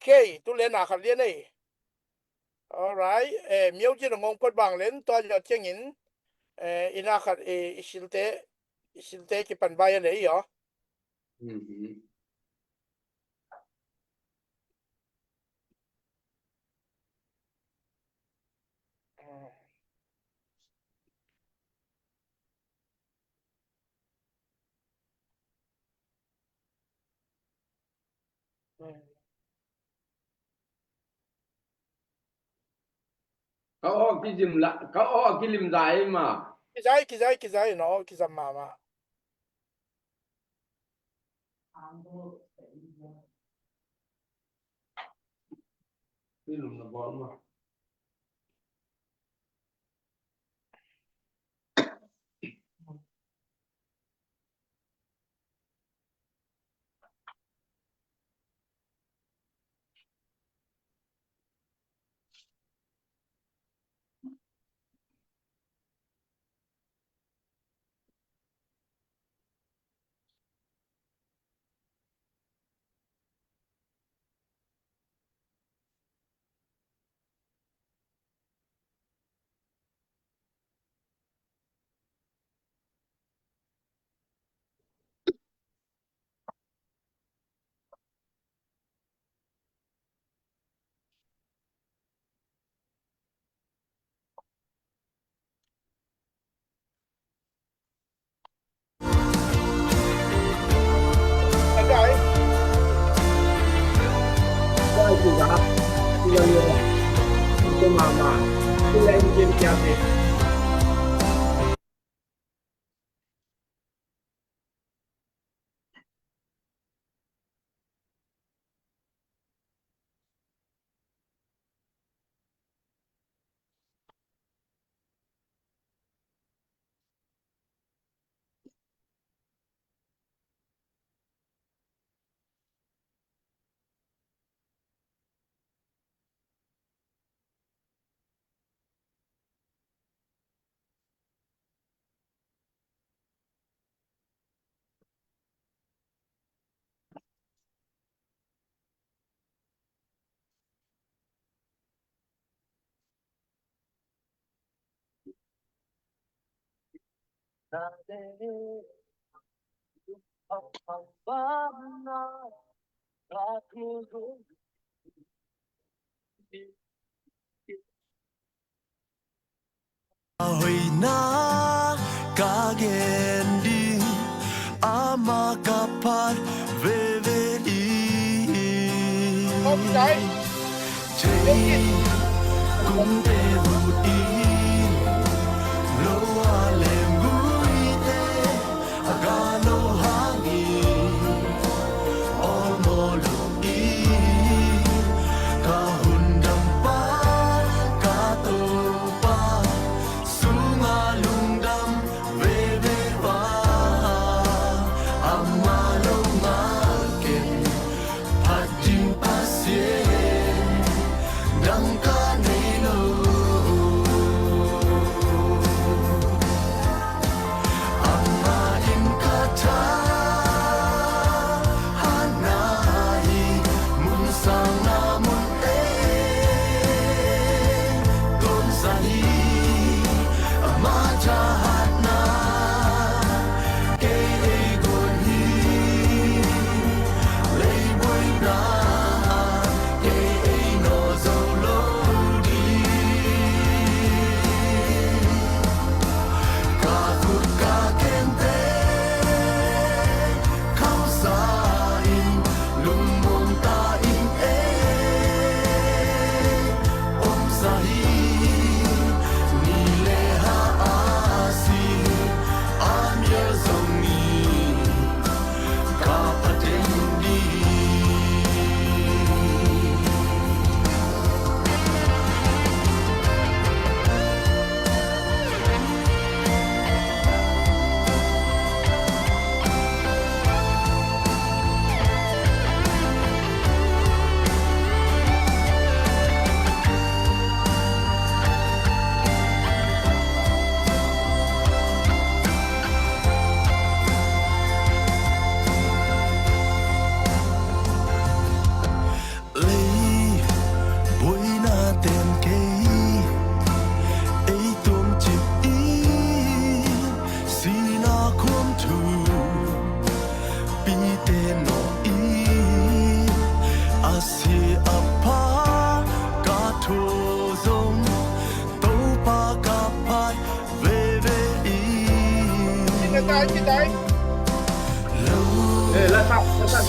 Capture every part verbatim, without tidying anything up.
Okay, tu le na khat lian ei. Alright, eh, music a ngong phot bang len tua zawh ciangin, eh, i na khat, eh, i silte, i silte kipan bai a nei aw. Mhm. Ka aw kilim la, ka aw kilim zai ma. Kizai, kizai, kizai, no, kizam mama. Kilim na bol ma. Hoihna ka gen ding, amah ka phat veve ding. Cei kumte vut in, lo a lem guite a ga lo hangin, awlmawh lo in, ka hundampa, ka Topa sungah lungdam veve vang, amah lo ngal ken phat ding Pasian dang ka nei lo. Dai, ci dai. Eh, la tak, la tak.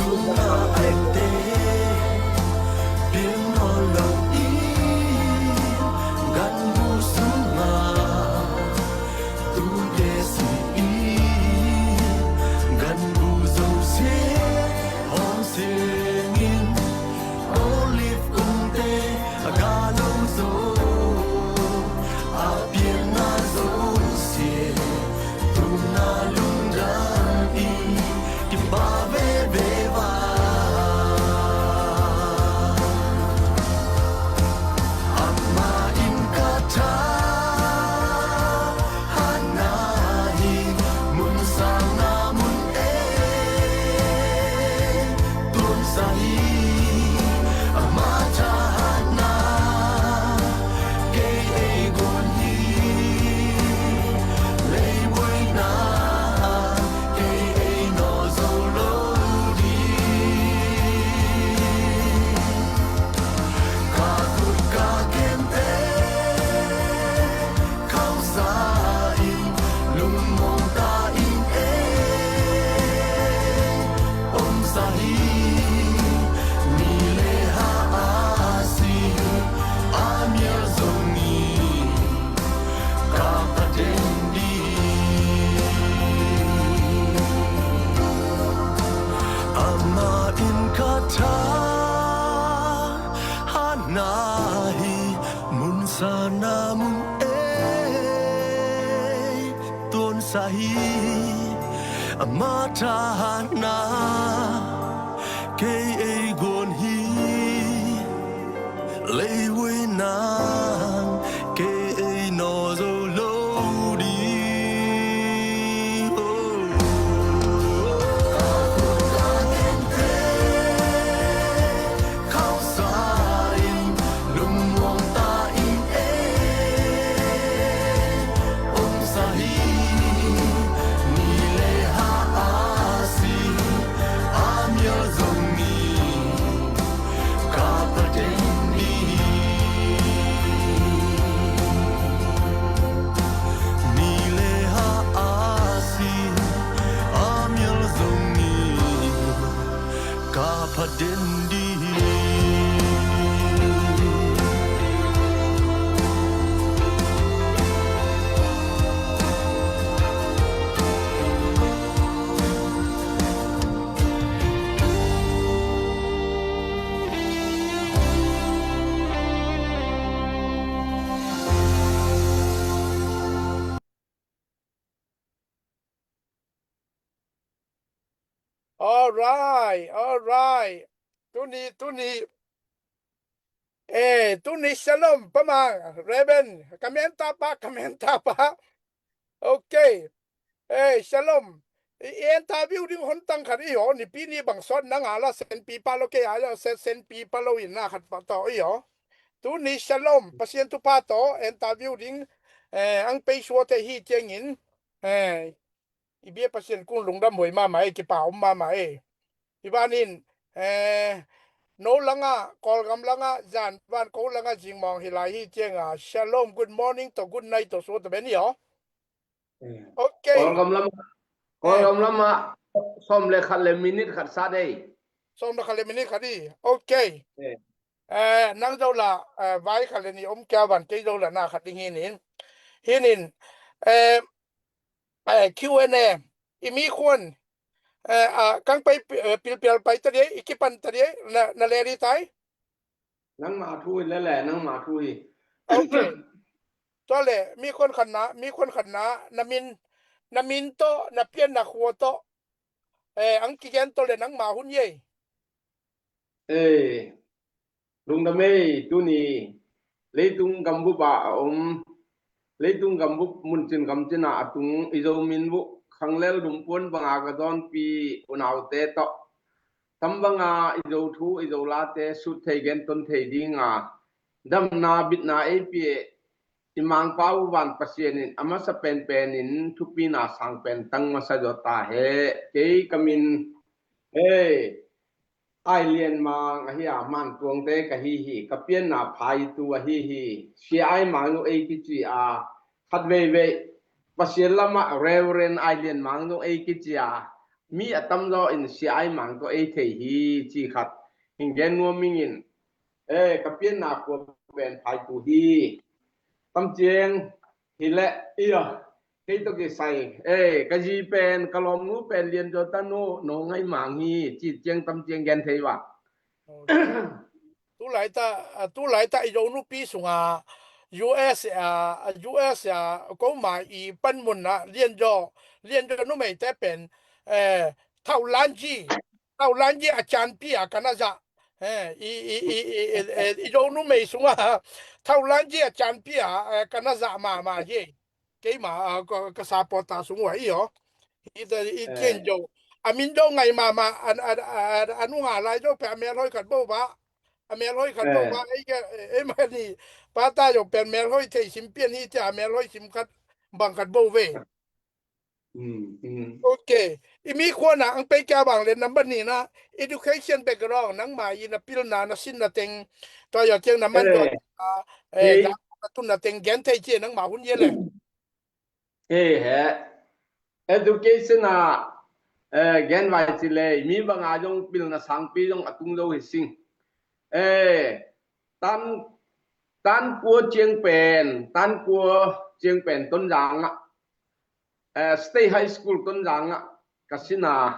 Amah in ka thahatna hi, munsana mun ei tuansa hi. Amah thahatna kei ei guan hi. Leivui nang kei ei nawn zo lo ding. Oh. Alright, alright. Tuni, tuni. Eh, tuni shalom, pamang, Reverend, ka menta pa, ka menta pa. Okay. Eh, shalom. I, i interview ding hon tang khat i aw, nipi ni bang sawt nang a la senpi pa lo kei a la sen, senpi pa lo in na khat pa tawh i aw. Tuni shalom, Pasian thupha tawh interview ding, eh, ang pei suate hi ciangin, eh, i bia Pasian kung lungdam huai mahmah e, kipa om mahmah e. Hi banin, eh, no langah, Kawlgam langah, zan van ko langah zingmawng hi lai hi cianga, shalom, good morning tawh, good night tawh, suat ben hi aw. Eh, okay. Kawlgam lam, eh, Kawlgam lamah, sawm le khat le minute khat sa dei. Sawm le khat le minute khat hi. Okay. Eh. Eh, nang zo la, eh, vai khat le ni om kia van kei zo la na khat ding hi nin. Hi nin, eh, eh, Q and A, i mi khuan, eh, ah, kang pai pi-, eh, pilpial pai ta dei, i kipan ta dei, na, na le di tai? Nangmah thu hi lele, nangmah thu hi. Okay. Tua le, mi khuan khatna, mi khuan khatna, na min, na min tawh, na pian na khua tawh, eh, ang kigen tawh le nangmah hun yei. Eh, lungdam ei, tuni leitung gambup ah a om, leitung gambup muncin gamcin ah a tung i Zo minbuh khanglel dumpuan banga ka dawnpi unaute tawh, tam banga i Zo thu, i Zo late sut thei genton thei dinga damna bitna ei pia i Mangpau van Pasian in a masa penpen in thupina sang pen tang masa zaw ta he. Kei ka min, hei, Ai Lian Mang ahi a, Mantuangte ka hi hi, ka pianna Phaitu ahi hi. Sia Ai Mang uh ei kici a, khat veivei Pasian lamah Reverend Ai Lian Mang zong ei kici a, mi a tamzaw in Sia Ai Mang tawh ei thei hi ci khat hing gen nuam ing in, e, ka pianna khua pen Phaitu hi. Tam ciang hi leh, iyo, kei tawh kisai, e, ka zi pen, ka lawmnu pen Lian Zaw tanu, No Ngai Mang hi ci ciang tam ciang gen thei va. Tulaita, tulaita i Zo nupi sunga U S a, U S a, koma i panmunna Lian Zaw, Lian Zaw numeite pen, eh, Thaulanji, Thaulanji a chanpi a kana za. Eh, i, i, i, i, i, i Zo numei sunga Thaulanji a chanpi a, eh, kana za mama hi. Keima, ah, ka, ka sapawta sung uh a i aw. I ta, i chin zo. A min zo ngai mama, a, a, a, a nunga lai zo pe a melhoi khat bo ba. A melhoi khat bo ba, ei ke, ei mani. Pata zo pen melhoi thei sim pian hi tia, a melhoi sim khat bang khat bo ve. Ok. I mi khuana ang pei kia bang le number ni na education background nangma i na pilna na sinna teng. Tua yo tiang na man do. Eh, na tunna teng gen thei ci nangma hun ye le. E he, education a, e, gen vai ci le, mi banga zong pilna sangpi zong a tung zo hi sing. E, tan, tan kua ciang pen, tan kua ciang pen Tonzang ah, e, State High School Tonzang ah ka sina.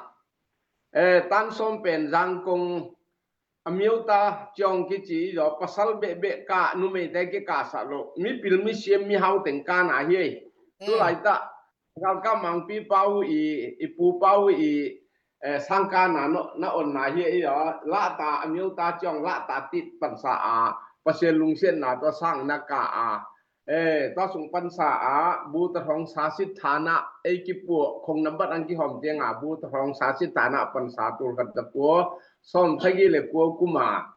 E, tan sawm pen Zangkong a miauta ciawng kici i zaw pasal behbeh ka numeite kikahsah lo mipil misiam mihau teng kana hi ei. Tulaita galkap mangpi pau i, i pu pau i, eh, sangkana na onna hi ei aw. Lahta a miauta ciawng lahta tit pansa a Pasian lungsiatna tua sang na ka a. Eh, tua sung pansa a, bu ta hrawng sa sit thana, ei kipuah khong nambat ang kihawm tianga bu ta hrawng sa sit thana pansa tul khat ta kua sawm thagi le kua kuma.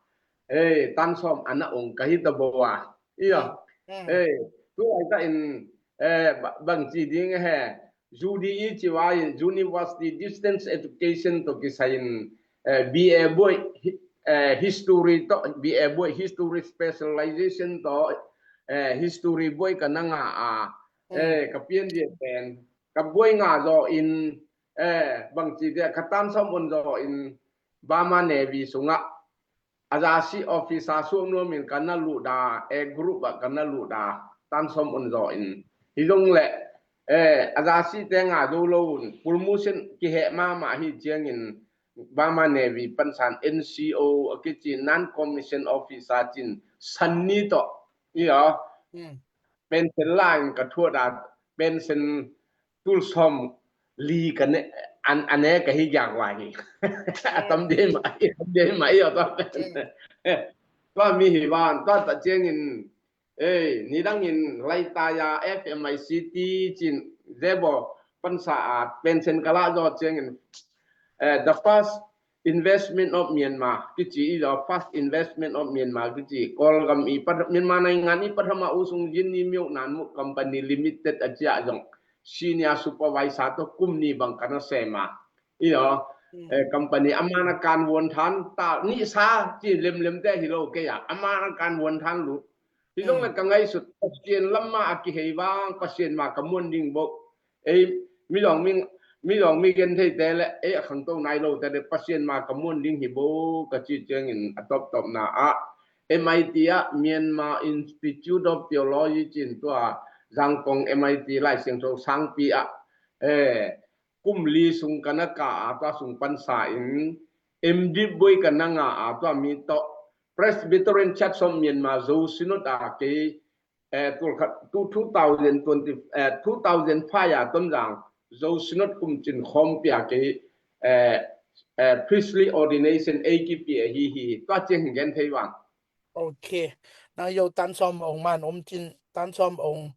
Eh, tan sawm ana ong ka hi ta bo a. Iya. Eh, tu ai ta in, eh, bang ci ding he. U D E ci vai in University Distance Education to kisai in, eh, B A buai, eh, history to, B A buai history specialization to, eh, history buai ka na nga a, eh, ka pian dia pen ka buai nga zo in, eh, bang ci dia ka tan sawm on zo in Burma Navy sunga a zasi officer suak nuamin ka na luhda, e group ah ka na luhda, tan sawm on zaw in. Hi zong le, eh, a zasi te nga zo lo un, promotion kiheh mahmah hi ciangin Burma Navy pansan N C O a kici non commission officer cin sanni tawh. Iyo. Pension la in ka thuat a pension tul sawm li ka ne, an, a ne ka hi giak lai hi. A tam dei mah hi, a tam dei mah hi a tua pen. Tua mi hi van, tua ta ciangin, eh, nidangin laitaya F M I C T cin zebo pansa a pension ka lah zaw ciangin, eh, the first Investment of Myanmar kici i zaw, First Investment of Myanmar kici, Kawlgam i pat, Myanmar naingan i pathama usung Jinni Myo Nan Muk Company Limited a ciah zong senior supervisor to kum ni bang ka na sema. I zaw, eh, company a mana kan vuan than ta ni sa ci lemlem te hi lo kei a, a mana kan vuan than lut. Hi zong le ka ngaisut Pasian lamma a kihei vang Pasian ma ka muan ding bo. Ei, mi zong mi, mi zong mi gen thei te le, ei, a khangto nai lo te le, Pasian ma ka muan ding hi bo, ka ci ciangin a toptopna ah, M I T ah, Myanmar Institute of Theology cin tua, Zangkong M I T Lai Siangtho sangpi ah, eh, kum li sung ka na ka a tua sung pansa in, M Div buai ka na nga a tua mi tawh, Presbyterian Church of Myanmar Zo Synod a kei, eh, tul khat, tu two thousand twenty, eh, two thousand five a Tonzang Zo Synod kum cin khawmpi a kei, eh, eh, priestly ordination ei kipi ahi hi, tua ciang gen thei vang. Ok. Nang yo tan sawm ong man om cin, tan sawm ong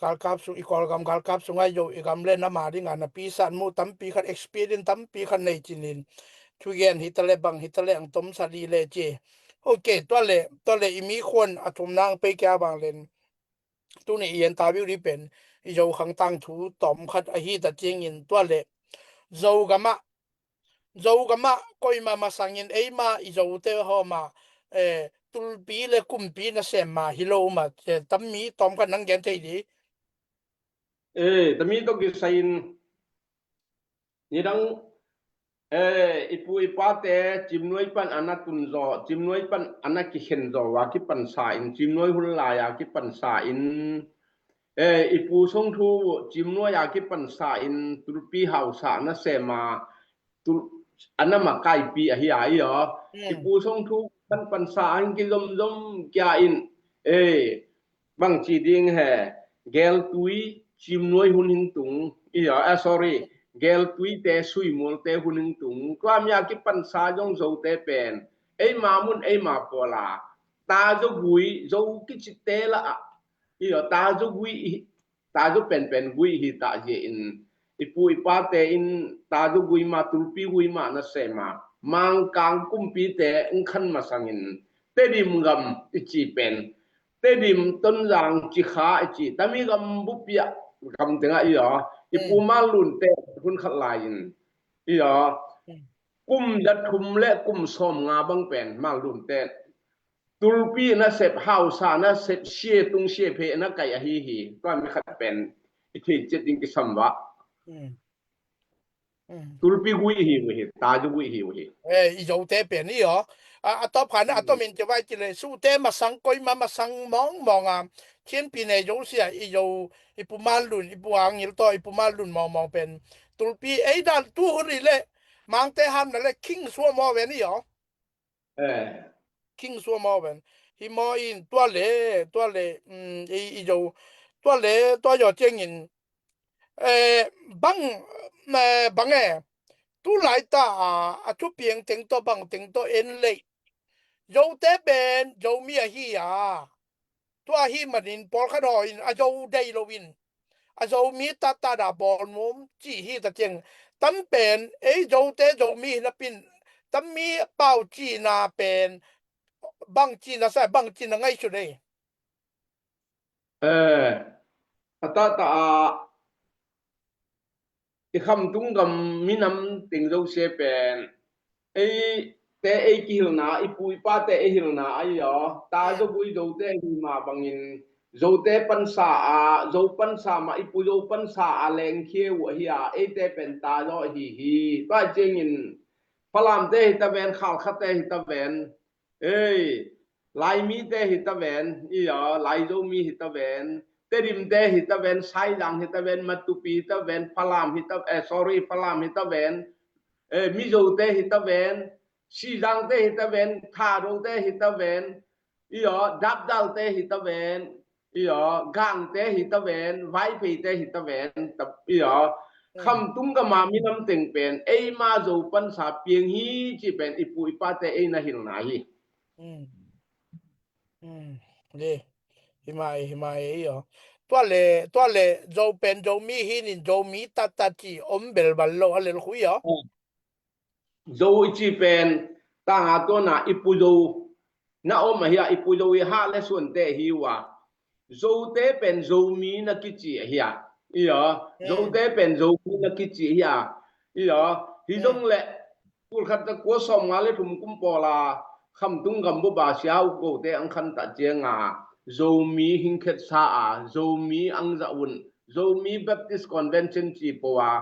galkap sung, i Kawlgam galkap sung a yo i gam le na ma ding a na pi san mu tampi khat experience tampi khat nei cinin. Thugen hi ta le bang hi ta le ang tom sa li le ci. Ok, tua le, tua le i mi khuan a thum nang pei kia bang len. Tuni i interview di pen i Zo khang tang thu tom khat ahi ta ciangin tua le. Zo gama, Zo gama koima masangin eima i Zo te homa, eh, tulpi le kumpi na sem ma hi lo ma, eh, tam mi tom khat nang gen thei di. Eh, tami tawh kisai in, nidang, eh, i pu i pate Cimnuai pan a na tun zaw, Cimnuai pan a na kikhen zaw a kipansa in, Cimnuai hun lai a kipansa in, eh, i pu Song Thu Cimnuai a kipansa in, tulpi hausa na sem a, tul-, a na makaipi ahi a, i aw. Mm. I pu Song Thu pan pansa a hing kizomzom kia in, eh, bangci ding he, Geltui Cimnuai hun hing tung, i aw, eh, sorry, Geltuite Suimualte hun hing tung. Tua mi a kipansa zong Zote pen, eima mun eima pawl a, ta Zo gui, Zo kicite la a, i aw, ta Zo gui i, ta Zo penpen gui hi ta hi in, i pu i pate in ta Zo gui mah, tulpi gui mah na sem a, Mangkang kumpite ung khan masang in, Tedim gam i ci pen, Tedim, Tonzang, Cikha i ci, tami gam bup i a, gam teng ah i aw, i pu Mallunte hun khat lai in, i aw, kum za thum le kum sawmnga bang pen Mallunte tulpi na sep, hausa na sep, sia tung sia phe na kai ahi hi. Tua mi khat pen i thei ciat ding kisam va. Mm. Mm. Tulpi gui hi uh hi, ta Zo gui hi uh hi. Eh, i Zote pen i aw. A, a tawp khan a tawm in ci vai ci le, Sute masang, koima masang mawngmawng a, Chin pi ne Zo sia, i Zo, i pu Mallun, i pu Angil tawh, i pu Mallun mawngmawng pen tulpi ei dan tu hun ri le, Mangte hamna le king sua maw ven i aw. Eh. King sua maw ven. Hi maw in tua le, tua le, mm, i, i Zo, tua le, tua yaw ciangin, eh, bang, eh, bang e, tu lai ta a, a thupiang teng tawh bang teng tawh en lei. Zote pen Zomi ahi a. Tua hi manin pawlkhat haw in a Zo dei lo in, a Zomi tattata bawl nuam ci hi ta ciang. Tam pen ei Zote Zomi hi napin, tam mi pau cina pen bang cina sa, bang cina ngaihsut ei. Eh, a tata a i Khamtung gam minam teng zosia pen, eite ei kihilna, i pu i pate ei hilna ahi aw. Ta Zo gui Zote hi mah bangin, Zote pansa a, Zo pansa mah, i pu Zo pansa a lengkhia uh ahi a, eite pen ta Zo ahi hi. Tua ciangin Falamte hi ta ven, Khalkhate hi ta ven, ei, Laimite hi ta ven, i aw, Laizomi hi ta ven, Tedimte hi ta ven, Saizang hi ta ven, Matupi hi ta ven, Falam hi ta, eh, sorry, Falam hi ta ven, eh, Mizote hi ta ven, Sizangte hi ta ven, Thadote hi ta ven, i aw, Dapdalte hi ta ven, i aw, Gangte hi ta ven, Vaipheite hi ta ven, ta, i aw, Khamtung gam a minam teng pen eima Zo pansa piang hi ci pen i pu i pate ei na hilna hi. Mm. Mm. Hi mai, hi mai ei aw. Tua le, tua le, Zo pen Zomi hi nin Zomi tattata ci om bel bal lo a lel khui aw. Zo i ci pen, tanga tuana i pu Zo na om ahi a, i pu Zo i hah le suante ahi uh a. Zote pen Zomi na kici ahi a. I aw, Zote pen Zomi na kici ahi a. I aw, hi zong le, tul khat za kua sawmnga le thum kum pawl a, Khamtung gam bup a Sia U Kote ang khan ta ciang a, Zomi hingkhetsa a, Zomi ang zah un, Zomi Baptist Convention ci po a,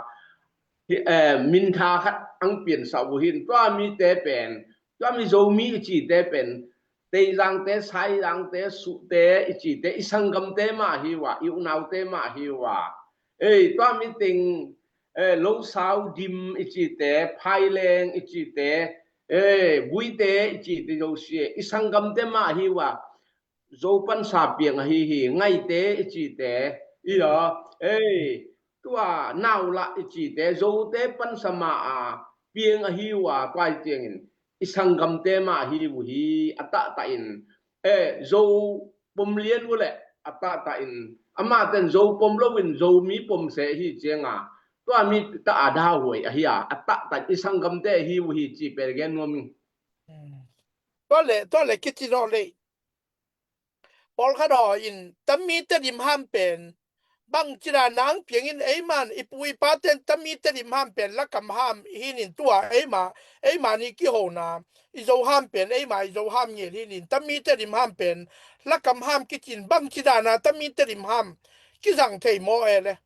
hi, eh, mintha khat ang piansa uh hin, tua mite pen, tua mi Zomi i cite pen, Teizangte, Saizangte, Suhte i cite, i sanggamte mah hi uh a, i unaute mah hi uh a. Ei, tua mi teng, eh, Losau, Dim i cite, Phaileng i cite, eh, Buite i cite zosia, i sanggamte mah hi uh a. Zo pansa piang ahi hi, Ngaite i cite, i aw, ei, tua Naula i cite, Zote pansa mah a piang ahi uh a, tua hi ciangin, i sanggamte mah ahi uh hi, a tahtah in, eh, Zo pom lian uh le, a tahtah in, amah ten Zo pom lo in, Zomi pom se hi ciang a, tua mi ta a dahuai ahi a, a tahtah in, i sanggamte ahi uh hi ci pen gen nuam ing. Tua le, tua le kici naw le. Pawlkhat haw in, tami Tedim ham pen bang cina nang piangin, eiman i pu i paten tami Tedim ham pen lakam ham hi nin tua, eima, eima ni kihona i Zo ham pen, eima i Zo ham ngel hi nin, tami Tedim ham pen lakam ham kicin, bang cina na tami Tedim ham kizang thei maw e le.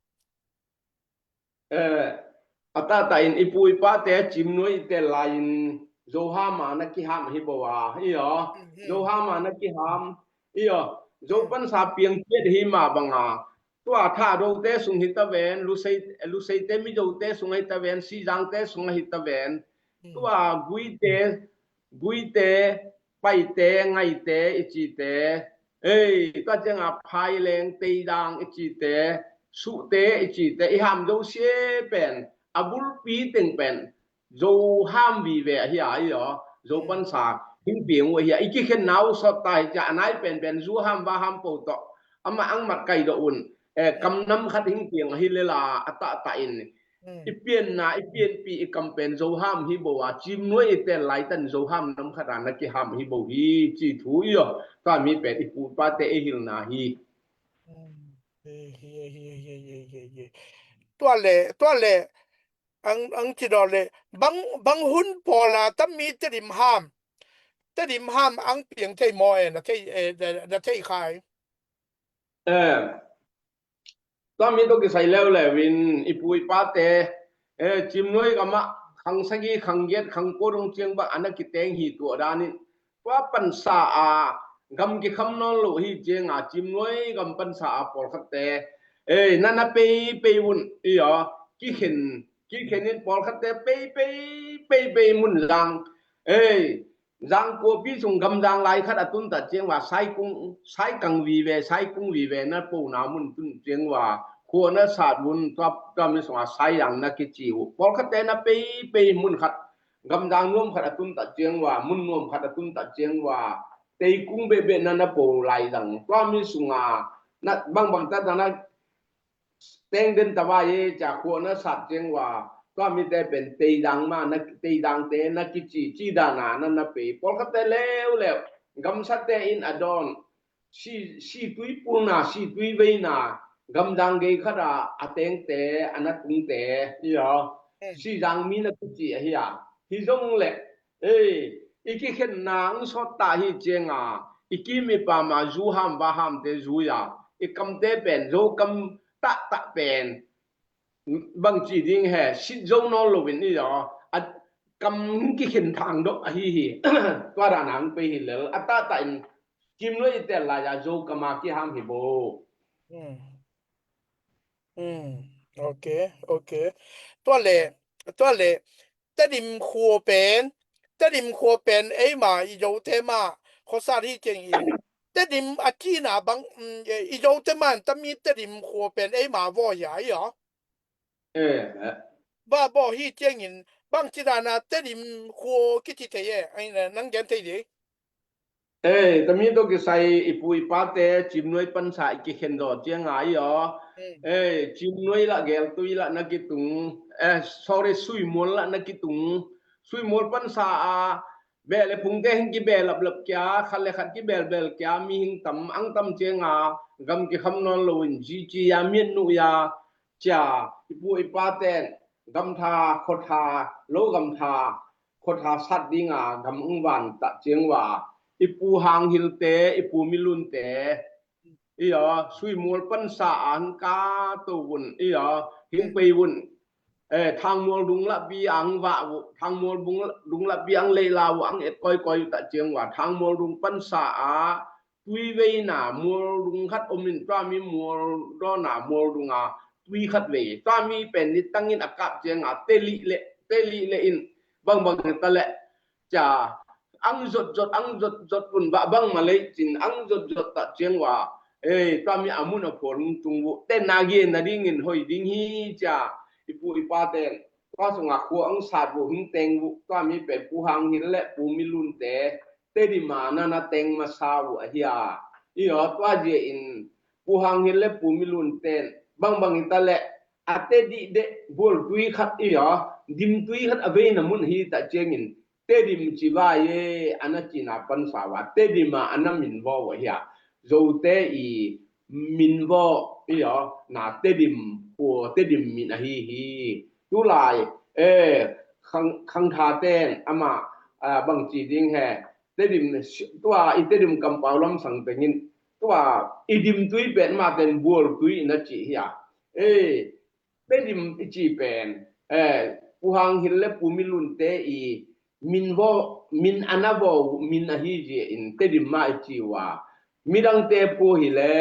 Eh, a tahtahin i pu i pate Cimnuai i tel lai-in Zoham a na kiham hi bo a, i aw. Zoham a na kiham, i aw. Zo pansa piang ciat hi mah banga, tua Thadote sung hi ta ven, Lusei, Luseite Mizote sung hi ta ven, Sizangte sung hi ta ven. Tua Guite, Guite, Paite, Ngaite i cite, ei, tua cianga Phaileng, Teidang i cite, Suhte i cite, i ham zosia pen, a bulpi teng pen Zoham vive ahi a, i aw. Zo pansa hing piang uh ahi a, i kikhenna uh sawt ta hi cia, a nai penpen Zuham Vaham po tawh amah angmat kaidawh un, eh, kam nam khat hing piang ahi lela, a tahtahin i pianna, i pianpih, i kam pen Zoham hi bo a, Cimnuai i tel lai tan Zoham nam khat a na kiham hi bo hi, ci thu, i aw. Tua mi pen i pu i pate i hilna hi. Tua le, tua le, ang, ang ci daw le, bang, bang hun pawl a tam mi Tedim ham, Tedim ham ang piang thei maw e, na thei, eh, na, na thei khai. Eh, tua mi tawh kisai leuleu in i pu i pate, eh, Cimnuai gamah khang sagih, khang giat, khang kua dong ciang bang a na kiteng hi tuah danin, tua pansa a gam kikham nawn lo hi cianga Cimnuai gam pansa a pawlkhatte, eh, na na peipei un, i aw, kikhen, kikhen in pawlkhatte peipei, peipei mun lang, eh, Zangkuapi sung gamzang lai khat a tuntat ciang ua, Saikung, Saikang vive, Saikung vive na pona mun tun ciang ua, khua na sat vun, tua, tua mi sunga Saizang na kici uh. Pawlkhatte na peipei mun khat, gamzang nuam khat a tuntat ciang ua, mun nuam khat a tuntat ciang ua, Teikung behbeh na na po lai zang. Tua mi sunga, na bangbang tata na teng den ta vai e, cia khua na sat ciang ua, tua mite pen Teidang ma, na, Teidangte na kici, ci dana na na pei. Pawlkhatte leuleu, gamsate in a dawn, si, si tui pulna, si tui veina, gamdang gei khat a, a tengte, a na tungte, i aw. Sizang mi na kici ahi a. Hi zong le, ei, i kikhenna ang sawt ta hi cianga, i kim i pama Zuham Vahamte zui a, i kamte pen, Zo kam tahtah pen, bangci ding he, sit zo nawn loin i aw, a kam kikhen thang dok ahi hi, tua dana ang pei hi lel, a tahtah in, Cimnuai i tel lai a Zo kama kiham hi bo. Ok, ok. Tua le, tua le, Tedim khua pen, Tedim khua pen eima i Zote ma khuasat hi ciangin, Tedim a cina bang, i Zote ma in tami Tedim khua pen eima vaw hi a, i aw. Eh, eh. Ba baw hi ciangin, bangci dana Tedim khua kici thei e, nang gen thei ding. Eh, tami tawh kisai i pu i pate Cimnuai pansa i kikhen daw cianga i aw. Eh, Cimnuai lah Geltui lah na kitung. Eh, sorry, Suimual lah na kitung. Suimual pansa a beh le phungte hing kibeh laplap kia, khat le khat kibelbel kia, mihing tam ang tam cianga gam kikham nawn loin zici a mian nuh ia, cia i pu i paten gamtha, khuatha, lo gamtha, khuatha sat dinga gam ang van tah ciang ua, i pu Hang Hilte, i pu Milunte, i aw, Suimual pansa a hing ka to un, i aw, hing pei un. Eh, Thangmual dung lahpi ang vah uh, Thangmual dung, dung lahpi ang leila uh, ang et koikoi uh tah ciang ua, Thangmual dung pansa a tui veina mual dung khat om in, tua mi mual dawna mual dunga tui khat vei. Tua mi pen nitangin a kap cianga telih le, telih le in bangbang ta le, cia ang zotzot, ang zotzot un bah bang ma lei cin, ang zotzot tah ciang ua, ei, tua mi a mun a phual hung tung uh, tenna gen nadingin hoi ding hi cia, i pu i paten tua sunga khua ang sat uh hung teng uh, tua mi pen pu Hang Hil le pu Milunte Tedim a na na teng masa uh ahi a. I aw, tua zia in pu Hang Hil le pu Milunten bangbang hi ta le, a Tedim deh bual tui khat, i aw, dim tui khat a veina mun hi tah ciangin Tedim ci vai e, a na cina pansa ua, Tedim a a na min vaw uh ahi a. Zote i min vaw, i aw, na Tedim, pu Tedim min ahi hi. Tulai, eh, khang, khangthaten ama, ah, bangci ding he, Tedim, tua i Tedim kampau lamsang tengin, tua i dim tui pen maten bual tui i na ci hi a. Eh, Tedim i ci pen, eh, Pu Hang Hil le Pu Min Lunte i min vo, min a na vo, min ahi zia in Tedim mah i ci uh a, midangte Pu hi le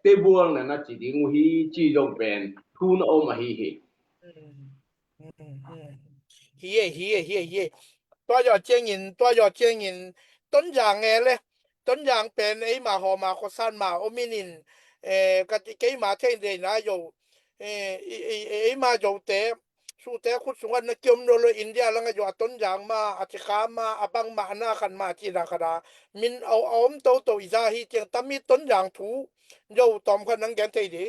Tebual na na ci ding uh hi ci zong pen thu na om ahi hi. Hi e, hi e, hi e, hi e. Tua zawh ciangin, tua zawh ciangin, Tonzang e le, Tonzang pen eima hawma khuasan ma om in in, eh, ka ti keima thei deina zo, eh, i, i, i, eima zote, sute khut sungah na kiom lo lo India langa zo a Tonzang ma, a Cikha ma, a bang ma, a na khan ma, ci na khan a, min a, a om toto i za hi ciang tami Tonzang thu, zo tawm khan nang gen thei di.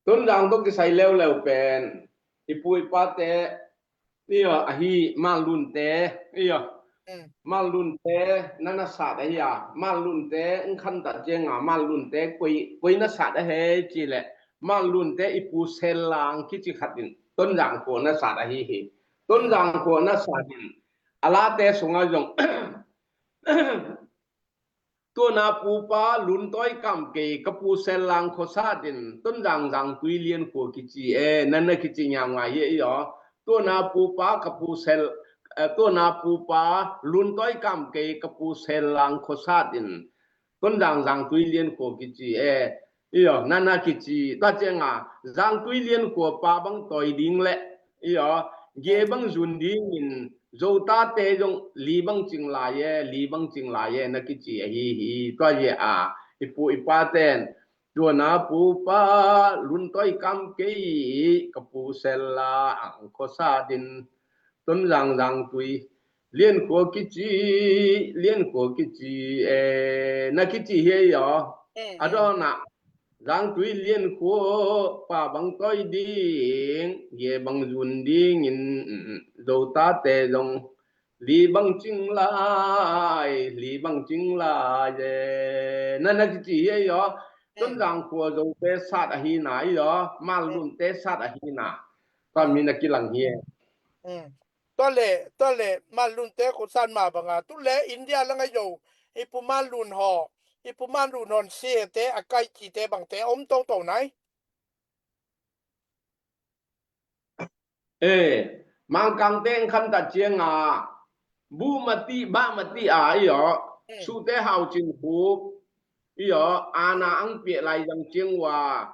Tonzang tawh kisai leuleu pen, i pu i pate, i aw, ahi Manlunte, i aw. Mm. Manlunte, na na sat ahi a, Manlunte, ng khan ta cianga, Manlunte, koi, koi na sat ahi, ci le, Manlunte, i pu Sel Lang, kici khat in, Tonzang khua na sat ahi hi. Tonzang khua na sat in, a late sunga zong, Tua na pupa Luntawi Kam kei ka pu Sel Lang khuasat in Tonzang Zangtui Lian khua kici e, nan na kici ngiamngai hi e i aw. Tua na pupa ka pu Sel, eh, tua na pupa Luntawi Kam kei ka pu Sel Lang khuasat in Tonzang Zangtui Lian khua kici e. I aw, nan na kici, tua cianga, Zangtui Lian khua pa bang tawi ding le, i aw, ge bang zun dingin, Zotate zong li bang cing lai e, li bang cing lai e, na kici ahi hi, tua zia a, i pu i paten, tua na pupa, Luntawi Kam kei, ka pu Sel Lang khuasat in, Tonzang Zangtui, Lian khua kici, Lian khua kici, eh, na kici hi e i aw. Mm, a dawn ah, Zangtui Lian khua pa bang tawi ding, ge bang zun dingin, mm, Zotate zong, li bang cing lai, li bang cing lai, eh, na na kici hi e i aw. Mm. Tonzang khua Zote sat ahi na i aw, Manlunte sat ahi na. Tua mi na kilang hi e. Mm. Tua le, tua le, Manlunte khuasan ma banga. Tu le India langa zo, i pu Manlun haw, i pu Manlun hawn siate, a kai cite bangte, om toto nai. Eh, Mangkangte ng khan ta cianga, bu mati, ba mati a i aw, mm, sute hau cin hu, i aw, ana ang pia lai zang ciang wa,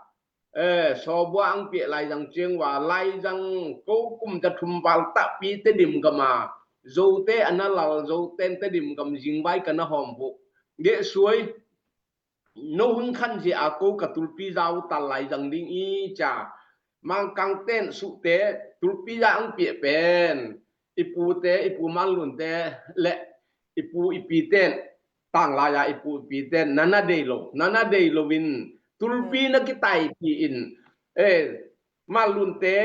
eh, sawbua ang piah laizang ciang wa, laizang ko kum za thum val tahpi Tedim gam a, Zote a na lal, Zoten Tedim gam zingvai ka na hawm uh. Geh suai, no hun khan zia a ko ka tulpi zau tal laizang ding i cia. Mangkangten suhte tulpi za ang piah pen, i pute, i pu Manlunte le i pu i piten, tang lai-a i pu i piten, na na dei lo, na na dei lo in, tulpi na kitaipih in, eh, Manlunte,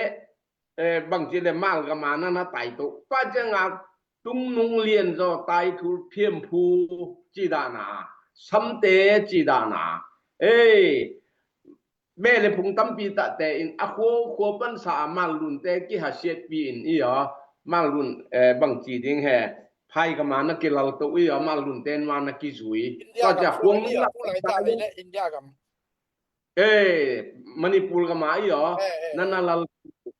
eh, bangci le Malgam a na na tai to. Tua cianga Tungnung, Lianzaw, Taithul, Phiamphu ci dan a, Samte ci dan a, eh, beh le phung tampi tahte in a khua, khua pansa a Manlunte kihasiatpi in i aw, Manlun, eh, bangci ding he, phai gam a na kilal to i aw, Manlunte nuan na kizui. India gam, tua cia khuang i aw, la tu lai ta le India gam. Eh, Manipur gam a i aw, eh, eh, na na lal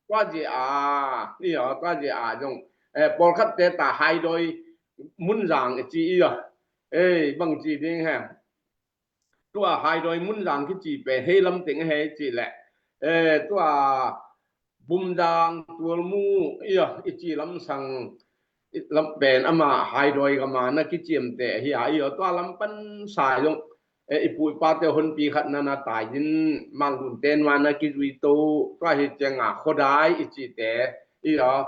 tua zia a, i aw, tua zia a zong, eh, pawlkhatte ta Haidawi Munzang i ci i aw. Eh, bangci ding he. Tua Haidawi Munzang kici pen hei lamteng hei ci le, eh, tua Bumzang, Tualmu, i aw, i ci lamsang, i lam pen ama Haidawi gam a na kiciamte hi a i aw, tua lam pansa zong, eh, i pu i pate honpi khat na na tai in Manlunte nuan na kizui to, tua hi cianga Khuadai i cite, i aw,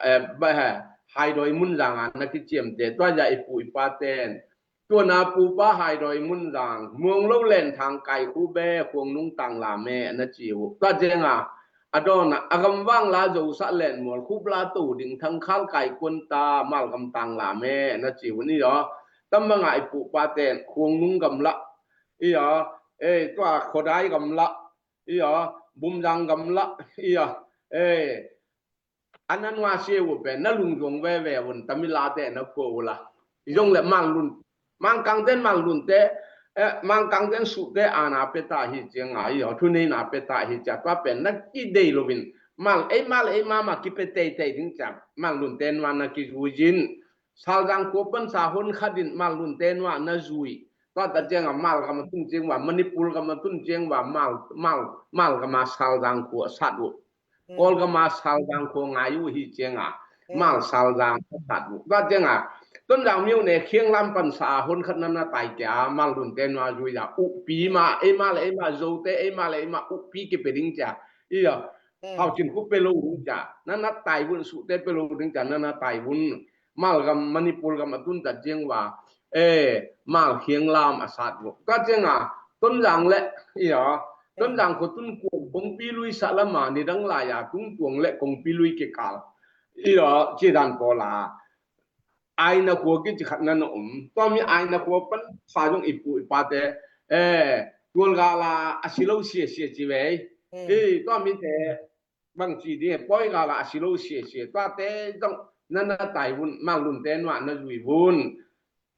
eh, ba he, Haidawi Munzang a na kiciamte, tua zia i pu i paten, tua na pupa Haidawi Munzang, Muanglo Lenthang Kaikhu be, Khuangnung Tanglam e, na ci uh. Tua cianga, a dawn a, a gam vang la Zosah Lenmual, Khupla To Ding, Thangkhal Kaikuan ta, Malgam Tanglam e, na ci uh ni aw. Tam banga i pu paten, Khuangnung gam lah, i aw, eh, tua Khuadai gam lah, i aw, Bumzang gam lah, i aw, eh, a na nuasia uh pen na lungzuang veve un, Tamilate na kua uh la. I zong le Manlun, Mangkangten Manlunte, eh, Mangkangte in suhte aana pia ta hi cianga, i aw, thuneina pia ta hi cia, tua pen na kidei loin, mal, ei mal, ei mama kipia teitei ding cia, Manlunte nuan na kizui in, Salzang khua pansa hon khat in Manlunte nuan na zui. Tua ta cianga mal gam a tun ciang va, Manipur gam a tun ciang va, mal, mal, mal gama Salzang khua a sat uh. Kawlgama Salzang khua ngai uh hi cianga, mal Salzang a sat uh. Tua cianga, Tonzang miu ne khiang lam pansa a hon khat na na tai kia, Manlunte nuan zui a, ukpi ma, ei mal, ei ma, Zote, ei mal, ei ma, ukpi kipia ding cia. I aw, hau cin khu pia lo ding cia, na na tai vun, suhte pia lo ding cia, na na tai vun. Malgam, Manipur gam a tun ta ciang va, eh, mal khiang lam a sat uh. Tua cianga, Tonzang le, i aw, Tonzang khua tun kuang kongpi lui sah lama, nidang lai a, tung tuang le kongpi lui kikal. I aw, cidan pawl a. Aina khua kici khat na na om. Tua mi Aina khua pansa zong i pu i pate, eh, tual gala a si lo sia sia ci vei. Eh, tua mi te, bangci ding, pawi gala a si lo sia sia. Tuate zong na na tai vun, Manlunte nuan na zui vun.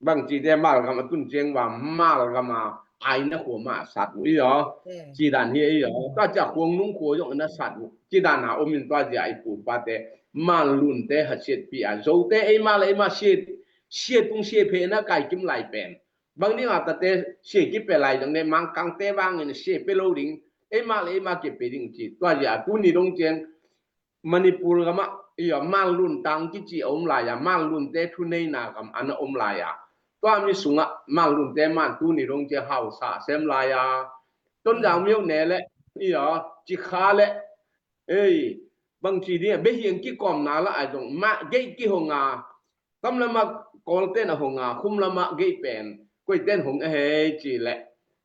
Bangci ding, malgam a tun ciang va, malgama Aina khua ma sat uh i aw. Cidan hi i aw. Tua cia Khuangnung khua zong na sat uh. Cidan a om in tua zia i pu pate, Manlunte hasiatpi a, Zote ei mal, ei ma sia, sia tung sia phe na kai kim lai pen. Bang ding a tate sia kipia lai dang ne, Mangkangte vangin sia pia lo ding, ei mal, ei ma kipia ding ci. Tua zia tuni dong ciang, Manipur gama, i aw, Manlun tang kici a om lai a, Manlunte thuneina gam ana om lai a. Tua mi sunga, Manlunte man tuni dong ciang hausa sem lai a. Tonzang miu ne le, i aw, Cikha le, ei, bangci ding, behiang kikawmna la a zong, ma, gei kihong a, Kam lama Kawlten a hong a, khum lama gei pen koiten hong a hei ci le,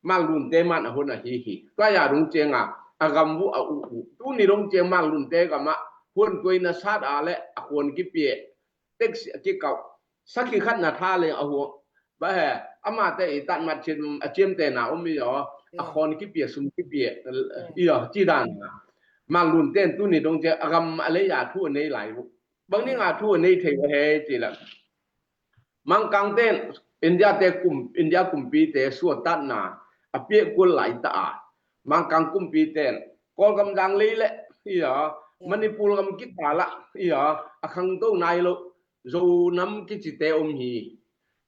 Manglunte man a hun a hi hi. Tua ya dong cianga a gam uh a uh uh. Tuni dong ciang Manglunte gama huan tuai na sat a le a khuan kipia, taxi a kikau, sakhi khat na tha le a huan. Ba he, amate i tat mat cin a ciamte na um i aw, a khuan kipia, sum kipia i aw, ci dan. Manglunten tuni dong ciang a gam a lei a thu a nei lai uh. Bang ding a thu a nei thei uh a hei ci le, Mangkangten India te kum, India kumpite suahtatna a piak kul lai ta a, Mangkang kumpiten Kawlgam dang lei le, i aw, Manipur gam kikal ah, i aw, a khangto nai lo Zo nam kicite om hi.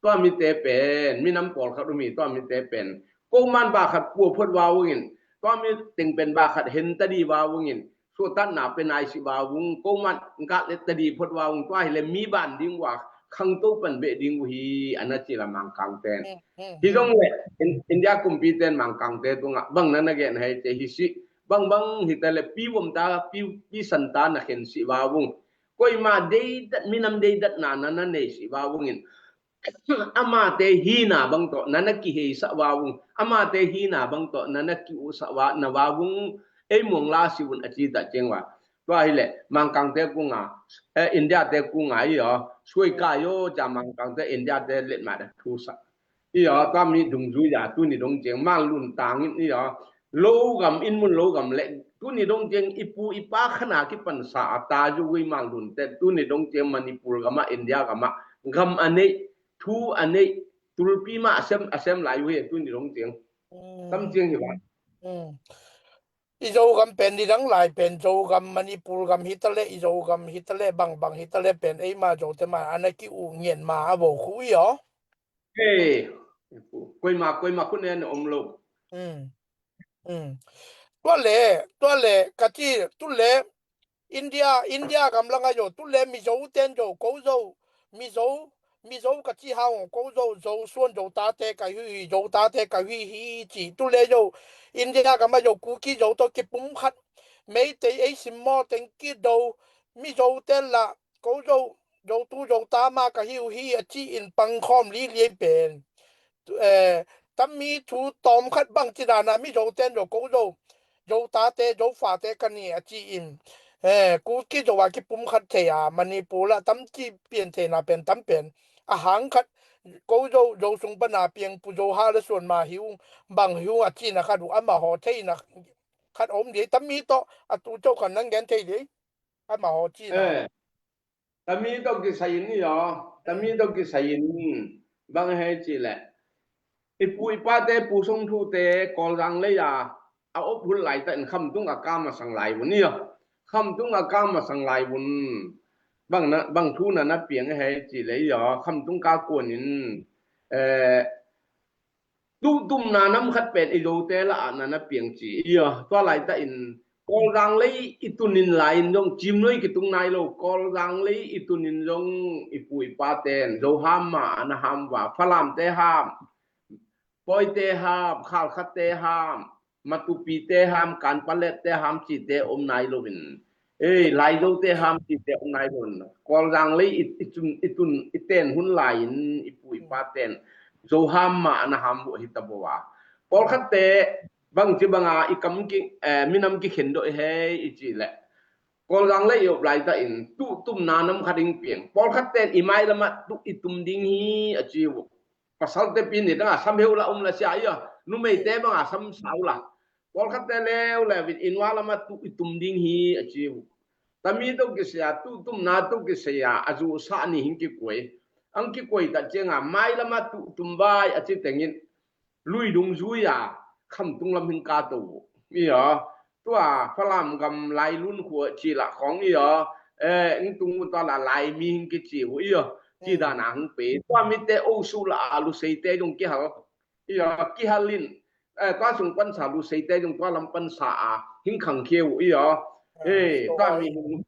Tua mite pen minam pawlkhat um hi, tua mite pen ko man ba khat pua phot va vungin, tua mi teng pen ba khat hen ta di va vungin, suahtatna pe nai si va vung, ko man ngah le ta di phot va vung, tua hi le mi ban ding uh a khangto pan beh ding uh hi, a na ci la Mangkangten. Hi zong le India kumpiten Mangkangte tungah bang na na gen hei ci hi si, bang bang hi ta le pi vom ta, pi, pi san ta na khen si va vung. Koima deidat, minam deidatna na na nei si va vungin, amate hina bang tawh na na kiheisah va vung, amate hina bang tawh na na kiuhsah va, na va vung, ei muang la si vun a ci ta ciang va. Tua hi le Mangkangte kunga, eh, India te kunga i aw, suai ka i aw, ca Mangkangte India te letmat a thusah. I aw, tua mi dungzui a tuni dong ciang Manglun tangin i aw, lo gam, inn mun lo gam le tuni dong ciang i pu i pa khana kipansa a ta zugui Manglunte tuni dong ciang Manipur gama, India gama gam a nei, thu a nei, tulpi ma a sem, a sem lai uh hi tuni dong ciang. Tam ciang hi va. I Zogam pen nidang lai pen Zogam, Manipur gam hi ta le, i Zogam hi ta le, bang bang hi ta le pen eima Zote ma a na ki uh ngen ma a vo khu i aw. Hei, koima, koima khun en om lo. Tua le, tua le ka ci, tu le India, India gam langa yo, tu le Mizo ten yo, ko zo, Mizo, Mizo ka ci hang, ko zo, Zo suan, Zo tate ka hi hi, Zo tate ka hi hi ci, tu le yo, India gama yo, Kuki Zo to kipum khat, Meitei ei sim maw teng kido, Mizo ten la, ko zo, zo tu zo ta ma ka hi uh hi a ci in pang khawm liliai pen. Eh, tam mi thu tawm khat bang ci dana Mizo ten zo ko zo, zo tate, zo fate ka ni a ci in. Eh, Kuki Zo a kipum khat thei a, Manipur la tam ci pian theina pen tam pen. A hang khat, ko zo, zo sung pana piang pu zo ha la suan ma hi uh, bang hi uh a ci na khat uh, ama haw thei na khat om di tam mi tawh, a tu cau khan nang gen thei di. Ama haw ci na. Eh. Tami tawh kisai in i aw, tami tawh kisai in bang hei ci le. i pu i pate, Pu Song Thu te, Kawlzang lei a a op hun laitakin Khamtung a kam a sang lai vun ia. Khamtung a kam a sang lai vun bang, na, bang thu na na piang hei ci le ia, Khamtung ka kuanin, eh, tutumna nam khat pen i Zote la a na na piang ci ia. Tua laitakin Kawlzang lei i tunin lai-in zong cimnuai kitung nai lo, Kawlzang lei i tunin zong i pu i paten Zo ham ma a na ham va, Falamte ham, Pawite ham, Khalkhatte ham, Matupite ham, Kanpalette ham cite om nai loin, ei, Laizote ham cite om nai loin, Kawlzang lei i, i tun, i tun, i ten hun lai-in i pu i paten Zo ham ma a na ham uh hi ta bo a. Pawlkhatte bangci banga i kam ki, eh, minam kikhen doh hei i ci le, Kawlzang lei i op laitakin tutumna nam khat in piang. Pawlkhatten i mai lamah tu i tum ding hi a ci uh. Pasalte pi ni danga sam heu la um la sia ia, numeite banga sam sau la. Pawlkhatte leuleu in i nua lamah tu i tum ding hi a ci uh. Tami to kisei a, tutumna to kisei a, a zu sa ni hing kikuai. Ang kikuai ta cianga mai lamah tutum vai a ci tengin lui dung zui a Khamtung lam hing ka to uh. Ia, tua Falam gam Lailun khua ci la khong ia, eh, ing tung uh tua la Laimi hing kici uh ia, ci dana hing pe. Tua mite o su la a Luseite zong kihal. Ia, kihalin, eh, tua sung pansa Luseite zong tua lam pansa a hing khang khia uh ia. Eh, tua mi hing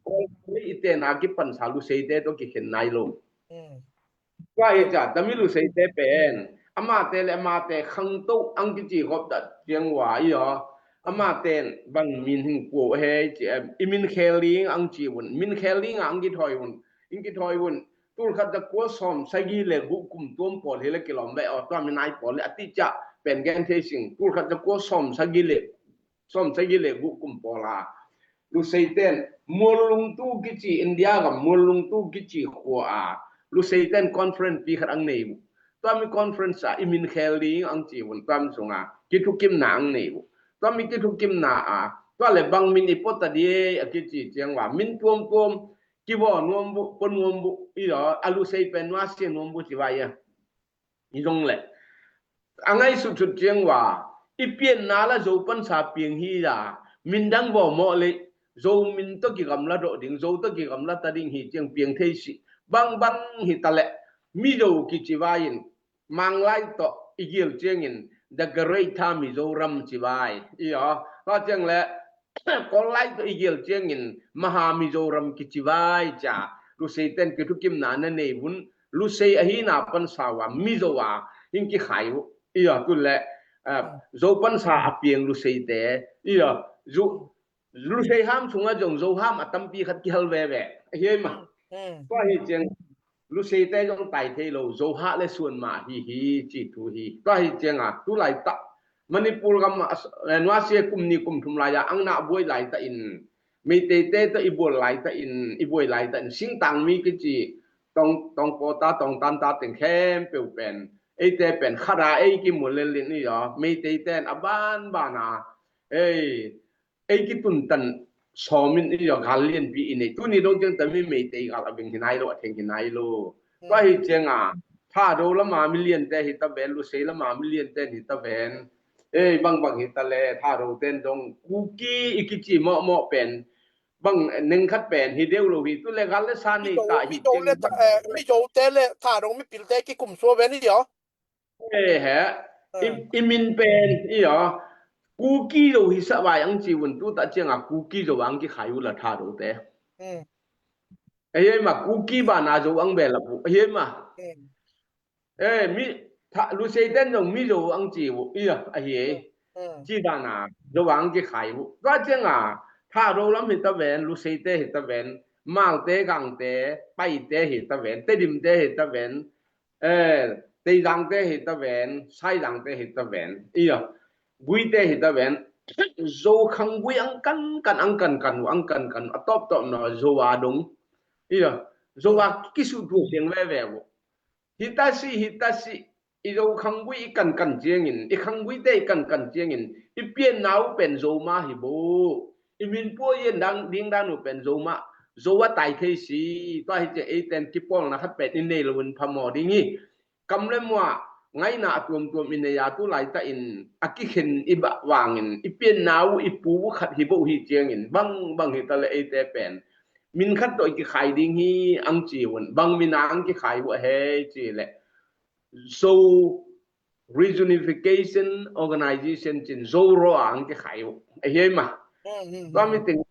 i tena kipansa Luseite to kikhen nai lo. Tua hi ca, tami Luseite pen amate le amate khangto ang kici khop ta ciang ua ia. Amaten bang min hing kua hei ci em, i min khel ding ang ci un, min khel ding ang kithawi un, in kithawi un. Tulkhat za kua sawm sagi le guh kum tuam pawl hi le kilawm ve aw, tua mi nai pawl le a ti ca pen gen thei sing. Tulkhat za kua sawm sagi le sawm sagi le guh kum pawl a Luseiten Muallungtu kici, India gam Muallungtu kici khua a Luseiten conference pi khat ang nei uh. Tua mi conference a i min khel ding ang ci un, tua mi sunga kithukimna ang nei uh. Tua mi kithukimna a tua le bang min i pota di a kici ciang ua min tuamtuam kivaw nuam buh, pua nuam buh ia, a Lusei pen nuasia nuam buh ci vai ia. I zong le a ngaihsutsut ciang ua i pianna la Zo pansa piang hi a, min dang vaw mawh le Zo min to kigamla dawh ding, Zo to kigamla ta ding hi ciang piang thei si. Bangbang hi ta le Mizo kici vai-in Manglai tawh i gil ciangin the Greater Mizoram ci vai ia. Tua ciang le Kawllai tawh i gil ciangin Maha Mizoram kici vai ca. Luseiten kithukimna na nei vun, Lusei ahina pansa ua Mizo a hing kikhai uh ia. Tu le, eh, Zo pansa a piang Luseite ia, Zo, Lusei ham sunga zong Zo ham a tampi khat kihal veve ahi ei ma. Tua hi ciang Luseite zong tai thei lo, Zo hah le suan mah hi hi ci thu hi. Tua hi cianga tu laitak Manipur gam ah, eh, nuasia kum ni kum thum lai-a ang na buai laitakin, Meiteite tawh i bual laitakin, i buai laitakin singtang mi kici tawng, tawngpawta tawngtanta teng khempeuh pen, eite pen khata ei kimu lelin ia, Meiteiten a banbana ei ei kituntan sawmin i ia gal lianpi i nei. Tuni dong ciang tami Meitei gal a beng hi nai lo, a theng hi nai lo. Tua hi cianga Thado lama miliante hi ta ven, Lusei lama miliante hi ta ven. Ei, bangbang hi ta le Thado ten dong Kuki i kici mawhmawh pen bang neng khat pen hi deuh lo hi. Tu le gal le sa nei ta hi ciang Mizo te le Thado mipilte kikum sua ven i ia. He, he. I, i min pen ia Kuki Zo hi sa vai ang ci un, tu ta cianga Kuki Zo ang kikhai uh la Thado te. Ahi ei ma, Kuki bana Zo ang be la uh ahi ei ma. Eh, mi Luseiten zong Mizo ang ci uh ia ahi ei. Ci dana Zo ang kikhai uh. Tua cianga Thado lam hi ta ven, Luseite hi ta ven, Malte, Gangte, Paite hi ta ven, Tedimte hi ta ven, eh, Teizangte hi ta ven, Saizangte hi ta ven ia, Guite hi ta ven. Zo khanggui ang kankan, ang kankan uh, ang kankan uh, a tawptawp naw Zo a dong ia, Zo a kisuhtuah siang veve uh. Hi ta si, hi ta si, i Zo khanggui i kankan ciangin, i khangguite i kankan ciangin i pianna uh pen Zo mah hi bo. I min pua i en dang ding dan uh pen Zo mah, Zo a tai thei si. Tua hi ciang eiten kipawlna khat pen i nei loin phamaw ding hi. Kam le muah ngaina a tuamtuam i nei a, tu laitakin a kikhen i bah vangin i pianna uh i pu uh khat hi boh hi ciangin bang bang hi ta le eite pen min khat tawh i kikhai ding hi ang ci un. Bang min a ang kikhai uh a hei ci le Zo Reunification Organization cin Zo raw a ang kikhai uh a hei ma. Tua mi teng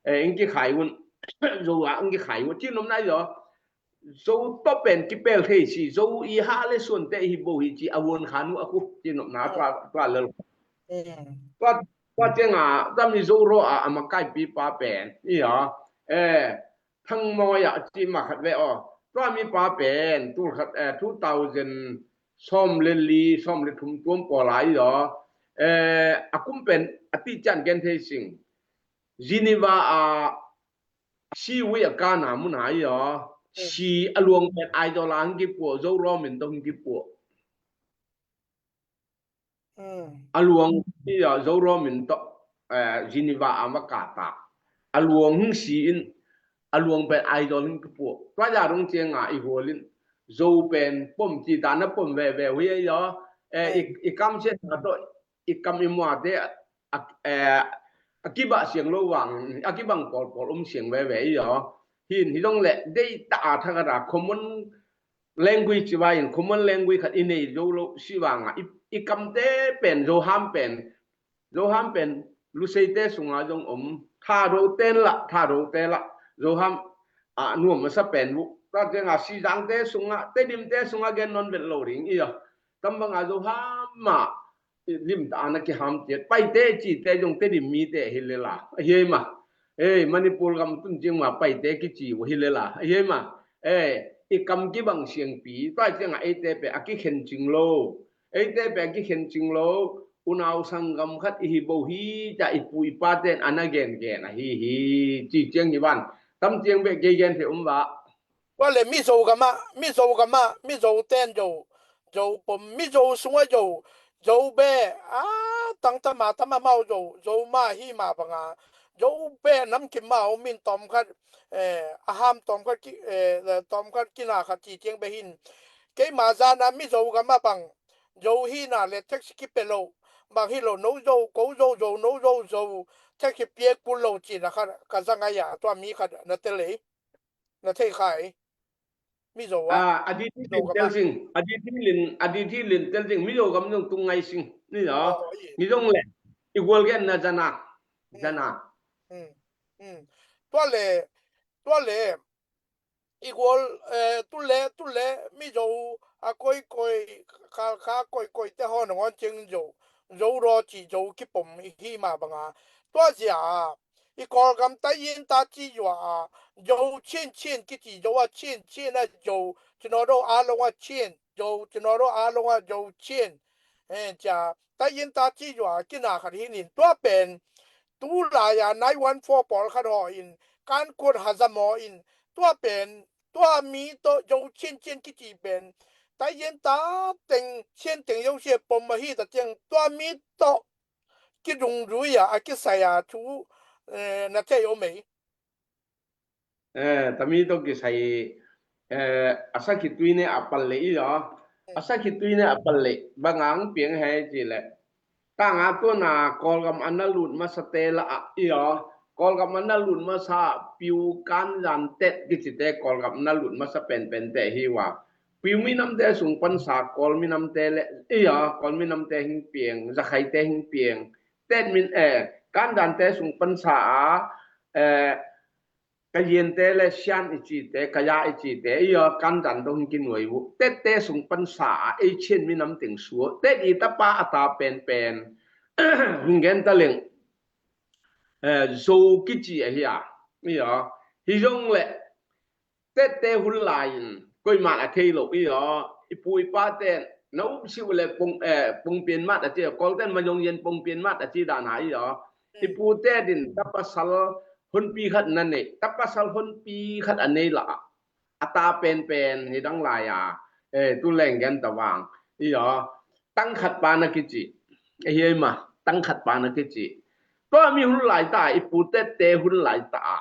ang kikhai un. Zo a ang kikhai uh ci nopna i zaw. Zo tawh pen kipel thei si, Zo i ha le suante hi bo hi ci a vuan khan uh a ku ci nopna tua lel. Tua tua cianga tua mi Zo raw a a makaipi pa pen i a eh Thang Mawi a ci ma khat ve aw. Tua mi pa pen tul khat eh two thousand sawm le li sawm le thum tuam pawl a i aw. Eh a kum pen a ti cian gen thei sing. Geneva a si ui a kana mun a i aw. Si a luang pen idol a hong kipuah, Zo raw min tawh hong kipuah. A luang i aw, Zo raw min tawh eh Geneva a maka ta. A luang hong si in a luang pen idol hong kipuah. Tua ya rung cianga i hual in Zo pen pom ci ta na pom veve hui a i aw. Eh i, i kam siat na tawh i kam i muate a, eh, a kibah siang lo vang a kibang pawlpawl om siang veve i aw. Hin hi dong le dei ta a thakhat a common language vai in common language khat i nei zo lo si vanga i, i kamte pen Zo ham pen Zo ham pen Luseite sunga zong om. Thado ten la, Thado te la Zo ham a nuam masa pen bu. Tua cianga Sizangte sunga, Tedimte sunga gen non vet lo ding i aw. Tam banga Zo ham ma lim ta ana kiham tiat paite cite zong Tedim mite hi lela a hi ma. Ei Manipur gam tun ciang ma paite kici uh hi lela a hi ma. Ei i kam kibang siangpi tua cianga eite pe a kikhen cing lo. Eite pe a kikhen cing lo. Unau sanggam khat i hi bo hi ca i pu i pa ten ana gengen a hi hi ci ciang hi van. Tam ciang be gei gen thei um va. Tua le Mizo gama, Mizo gama, Mizo ten Zo, Zo pom, Mizo sunga Zo, Zo be, a tang tama tama mau Zo, Zo ma hi ma banga, Zo be nam kim mau min tom khat, eh, a ham tom khat ki, eh, tom khat kina khat ci tiang be hin. Kei ma zana Mizo gama bang, Zo hi na le taxi ki pe lo, bang hi lo no Zo, ko Zo, Zo, no Zo, Zo, taxi piek pul lo ci na khat, ka zanga ya, tua mi khat na te lei. Na thei khai. Mizo a. A di thi lin tel sing. A di thi lin, a di thi lin tel sing. Mizo gam zong tung ngai sing. Ni lo. Ni zong le. I gual gen na zana. Zana. Tua le, tua le. I gual, eh, tu le, tu le. Mizo a koi koi, kha, kha koi koi te hon ngon cing Zo. Zo raw ci Zo kipom hi ma banga. Tua zia a. I Kawlgam ta yin ta ci zua a, Zo Chin Chin kici Zo a Chin Chin a Zo, Cinodo a long a Chin, Zo Cinodo a long a Zo Chin. Eh, cia, ta yin ta ci zua a, kina khat hi nin, tua pen, tu lai a nine one four pawl khat haw in, kan kuat hazam haw in, tua pen, tua mi tawh Zo Chin Chin kici pen, ta yin ta teng, Chin teng Zo sia pom a hi ta tiang, tua mi tawh, kidungdui a, a kisai a thu, eh, na thei om ei. Eh, tami tawh kisai, eh, a sakhitui ne a pal le i aw. A sakhitui ne a pal le, bang ang piang hei ci le. Tanga tuana Kawlgam a na lut masa te la a i aw. Kawlgam a na lut masa piu kan zan tet kicite Kawlgam a na lut masa penpen te hi wa. Piu minamte sung pansa Kawl minamte le, iya, Kawl minamte hing piang, Zakhaite hing piang. Tet min, eh, Kandante sung pansa a, eh, Kayiente le Sian i cite, Kaya i cite, iya, Kandan dong hing kinuai uh. Tette sung pansa a, ei Chin minam teng sua. Tet i tapa a ta penpen. Hing gen ta leng. Eh, Zo kici a hi a. Iya. Hi zong le, tette hun lai-in koiman a thei lo i aw, i pu i pa ten na up si uh le pong, eh, pongpian mat a ci, Kawlten ma zong yen pongpian mat a ci dan a i aw. I pu te din tapasal honpi khat na nei, tapasal honpi khat a nei la a ta penpen hi dang lai a, eh, tu leng gen ta vang i aw. Tang khat pa na kici, eh, hi ei ma, tang khat pa na kici. Tua mi hun lai ta, i pu tette hun lai ta a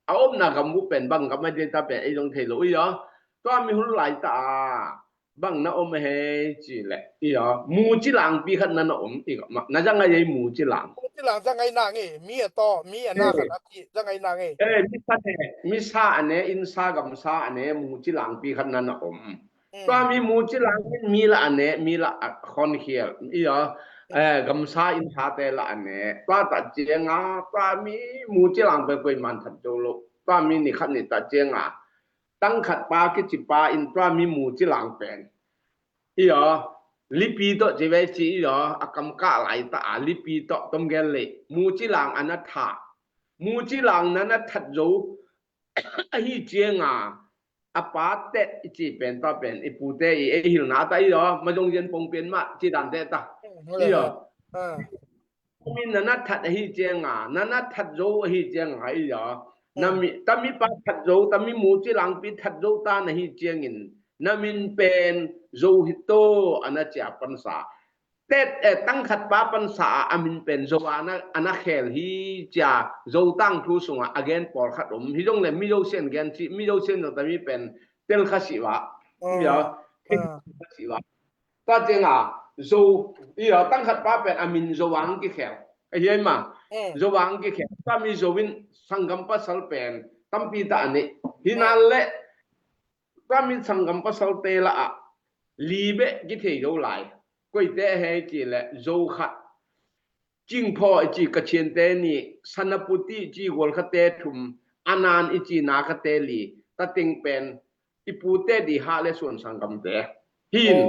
a omna gam uh pen bang gam a ding ta pen ei zong thei lo i aw. Tua mi hun lai ta a bang na om a hei ci leh, i aw, muci langpi khat na na om, i ka ma, na zang a ei muci lang. Muci lang zang a i nang e, mi a taw, mi a na khat a ti, zang a i nang e. Eh, mi sa ne, mi sa a ne, inn sa gam sa a ne, muci langpi khat na na om. Tua mi muci lang in mi la a ne, mi la a khonkhial, i aw, eh, gam sa inn sa te la a ne. Tua ta ciang a, tua mi muci lang pe koi man that zo lo. Tua mi ni khat ni ta ciang a, tang khat pa kici pa in tua mi muci lang pen, i aw, lipi tawh ci ve ci, i aw, a kam kah lai ta a lipi tawh tom gen le muci lang a na tha. Muci lang na na that zo ahi ciang a, a pa tet i ci pen, tua pen i pu te i ei hilna ta, i aw, ma zong zian pong pen mah ci dan te ta, i aw. Min na na that ahi ciang a, na na that zo ahi ciang a, i aw, na mi, ta mi pa that zo, ta mi muci langpi that zo ta na hi ciangin, na min pen Zo hi to a na cia pansa. Tet, eh, tang khat pa pansa a, a min pen Zo a na, a na khel hi cia, Zo tangthu sungah a gen pawlkhat om. Hi zong le Mizo sian gen ci, Mizo sian zong ta mi pen tel kha si va, i aw, tel kha si va. Tua ciang a, Zo, i aw, tang khat pa pen a min Zo ang kikhel. A hiai ma, Zo ang kikhel. Tua mi Zo in sanggam pasal pen tampi ta a ni. Hi nan le, tua mi sanggam pasal te la a, li beh kithei zo lai. Koi te a hei ci le, Zo khat, Cingphaw i ci Kachian te ni, Sanaputi i ci Gualkha te thum, Anan i ci Nakha te li, ta teng pen i pu te di ha le suan sanggam te hin.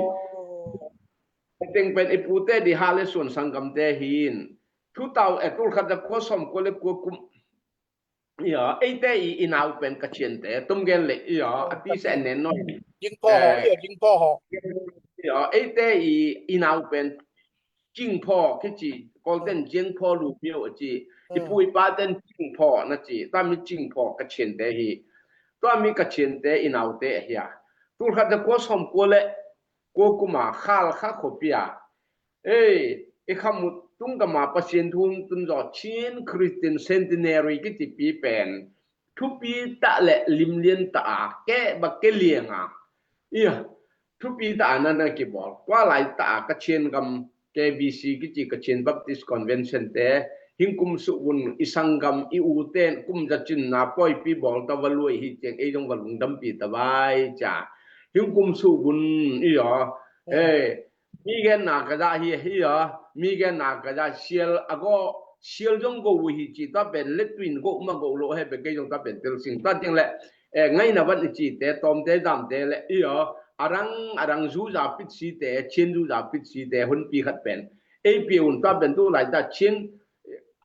Ta teng pen i pu te di ha le suan sanggam te hin. Thu tau e, tul khat za kua sawm kua le kua kum. I aw, eite i, i nau pen Kachian te, tom gen le, i aw, a ti se nen noi. Jingphaw ho, i aw, Jingphaw ho. I aw, eite i, i nau pen Cingphaw kici, Kawlten Jingphaw lu mio a ci, i pu i pa ten Cingphaw na ci, ta mi Cingphaw Kachian te hi. Tua mi Kachian te i nau te a hia. Tul khat za kua sawm kua le kua kum a Khalkha khuapi a, ei, i khamut tung gam a Pasian thu tun zaw Chin Christian Centenary kici pi pen thupi ta le limlian ta a, ke ba ke liang a, i aw, thupi ta a na na kibawl. Kua lai ta a Kachian gam K B C kici Kachian Baptist Convention te, hing kum suh vun i sanggam i u ten kum za cin na pawipi bawl ta va luai hi ciang ei zong va lungdampi ta vai cia. Hing kum suh vun, i aw, ei, mi gen na ka za hi, i aw, mi gen na ka za sial a go, sial zong go uh hi ci, tua pen le tuin go ma go lo he pe kei zong tua pen tel sing. Tua tiang le, eh, ngaina van i ci te, tawm te, zam te le, i aw, a rang, a rang zu za pit si te, Chin zu za pit si te, hun pi khat pen ei pi un, tua pen tu lai ta Chin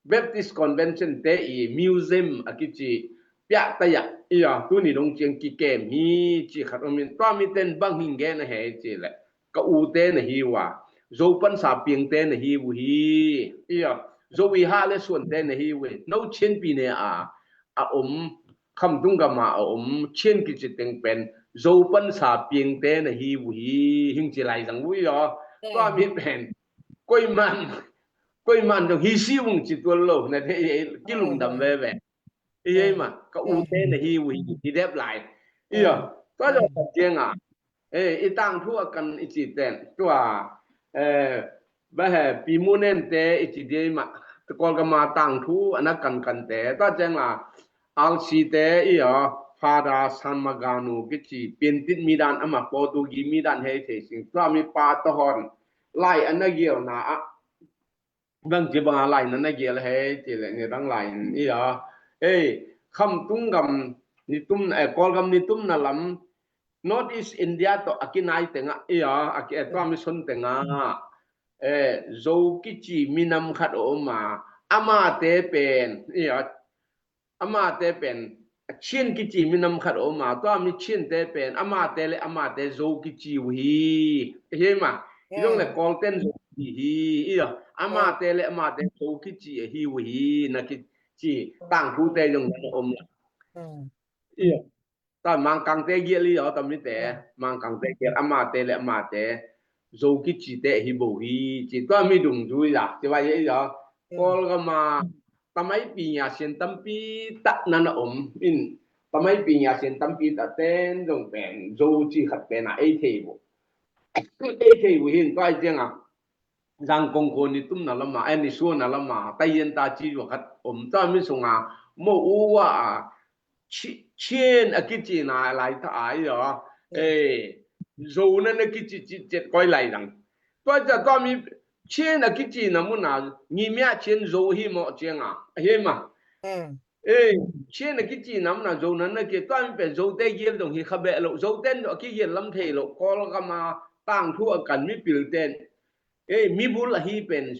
Baptist Convention te i museum a kici piak ta ya, i aw, tu ni dong ciang kikem hi ci khat om in, tua mi ten bang hing gen a hei ci le, ka u te na hi uh a, Zo pansa piang te na hi uh hi, i aw, Zo i ha le suan te na hi uh hi, no Chin pi ne a, a om, khamtung gam a a om, Chin kici teng pen Zo pansa piang te na hi uh hi, hing ci lai zang uh i aw. Tua mi pen koi man, koi man dong hi si ung ci tual lo na te, kilungdam veve. I ei ma, ka u te na hi uh hi, hi dep lai. I aw, tua zong ka ciang a, eh, i tangthu a kan i ci ten, tua, eh, ba he, Pi Mu Nen te i ci dia i ma, Kawlgam a tangthu a na kan kan te, tua ciang a, R C te, i aw, Father San Magano kici, Piantit mi dan ama, Portugi mi dan hei thei sing, tua mi pa tawh hon lai a na gialna a, bang ci bang a lai na na gial hei ci le ni rang lai in, i aw, ei, khamtung gam ni tum, eh, Kawlgam ni tumna lam, North East India tawh a kinai teng a, i aw, a ki, eh, tua mi son teng a, eh, Zo kici minam khat a om a, amate pen, i aw, amate pen Chin kici minam khat a om a, tua mi Chin te pen amate le amate Zo kici uh hi. Hi ma, hi zong le Kawlten Zo kici hi, i aw, amate le amate Zo kici a hi uh hi, na kici tangthu te zong na om la. I aw, tua Mangkang te gial, i aw, tua mi te, Mangkang te gial, amate le amate Zo kici te hi bo hi, ci tua mi dungzui la, ci vai i aw, Kawlgam a tamaipi ngia sian tampi tak na na om in, tamaipi ngia sian tampi tak ten zong pen Zo ci khat pen a ei thei bo. Ei thei uh hin tua hi cianga Zangkong khua ni tumna lama, eh, ni suana lama, taiyan ta ci zua khat om ta mi sunga, mo u a, a, Chi-, Chin a kici na lai ta ai a, eh, Zo na na kici ci cet koi lai dang. Tua ca tua mi Chin a kici na muna, ngi mia Chin Zo hi mo cianga, hi ma. Eh, Chin a kici na muna Zo na na ki, tua mi pen Zo te gel dong hi kha be lo, Zo ten a kigel lam thei lo, kol gama tang thu a kan mi pil ten. Eh, mibul ahi pen,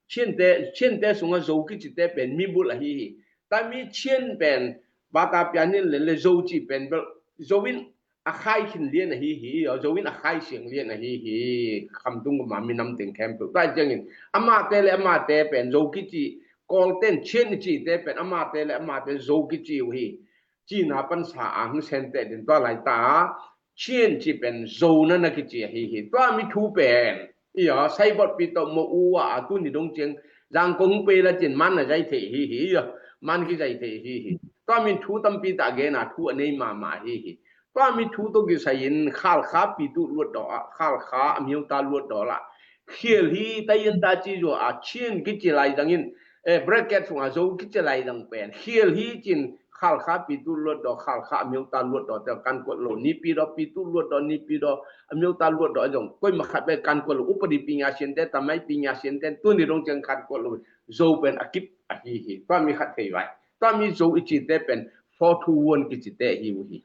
Chin te, Chin te sunga Zo kici te pen, mibul ahi hi. Ta mi Chin pen, bata pianin le, le Zo ci pen, bel, Zo in a khai khin lian ahi hi, Zo in a khai siang lian ahi hi, khamtung ma minam teng khempeuh. Ta ciangin, ama te le, ama te pen, Zo kici, kol ten, Chin ci te pen, ama te le, ama te Zo kici uh hi. Cina pansa a hung sente din tua lai ta, Chin ci pen Zo na na kici ahi hi. Tua mi thu pen, iyo, saibot pi to mo u a, a tu ni dong ciang, Zangkong pe la cin man na zai thei hi hi, iyo, man ki zai thei hi hi. Tua min thu tampi ta gena thu a nei mama hi hi. Tua mi thu to ki sayin, Khalkha pi tu luat do a, Khalkha a miu ta luat do la. Khial hi, taiyan ta ci zua a, Chin kici lai dangin, eh, bracket sunga Zo kici lai dang pen. Khial hi cin, Khalkha pi tu luat do, Khalkha a miu ta luat do, te kan kuat lo, ni pi do, pi tu luat do, ni pi do, a miu ta luat do, a zong, koi ma khat be kan kuat lo, upadi pi nya sian te, tamai pi nya sian te, tu ni dong ciang kan kuat lo, Zo pen a kip ahi hi, tua mi khat thei vai. Tua mi Zo i ci te pen, four two one kici te hi uh hi.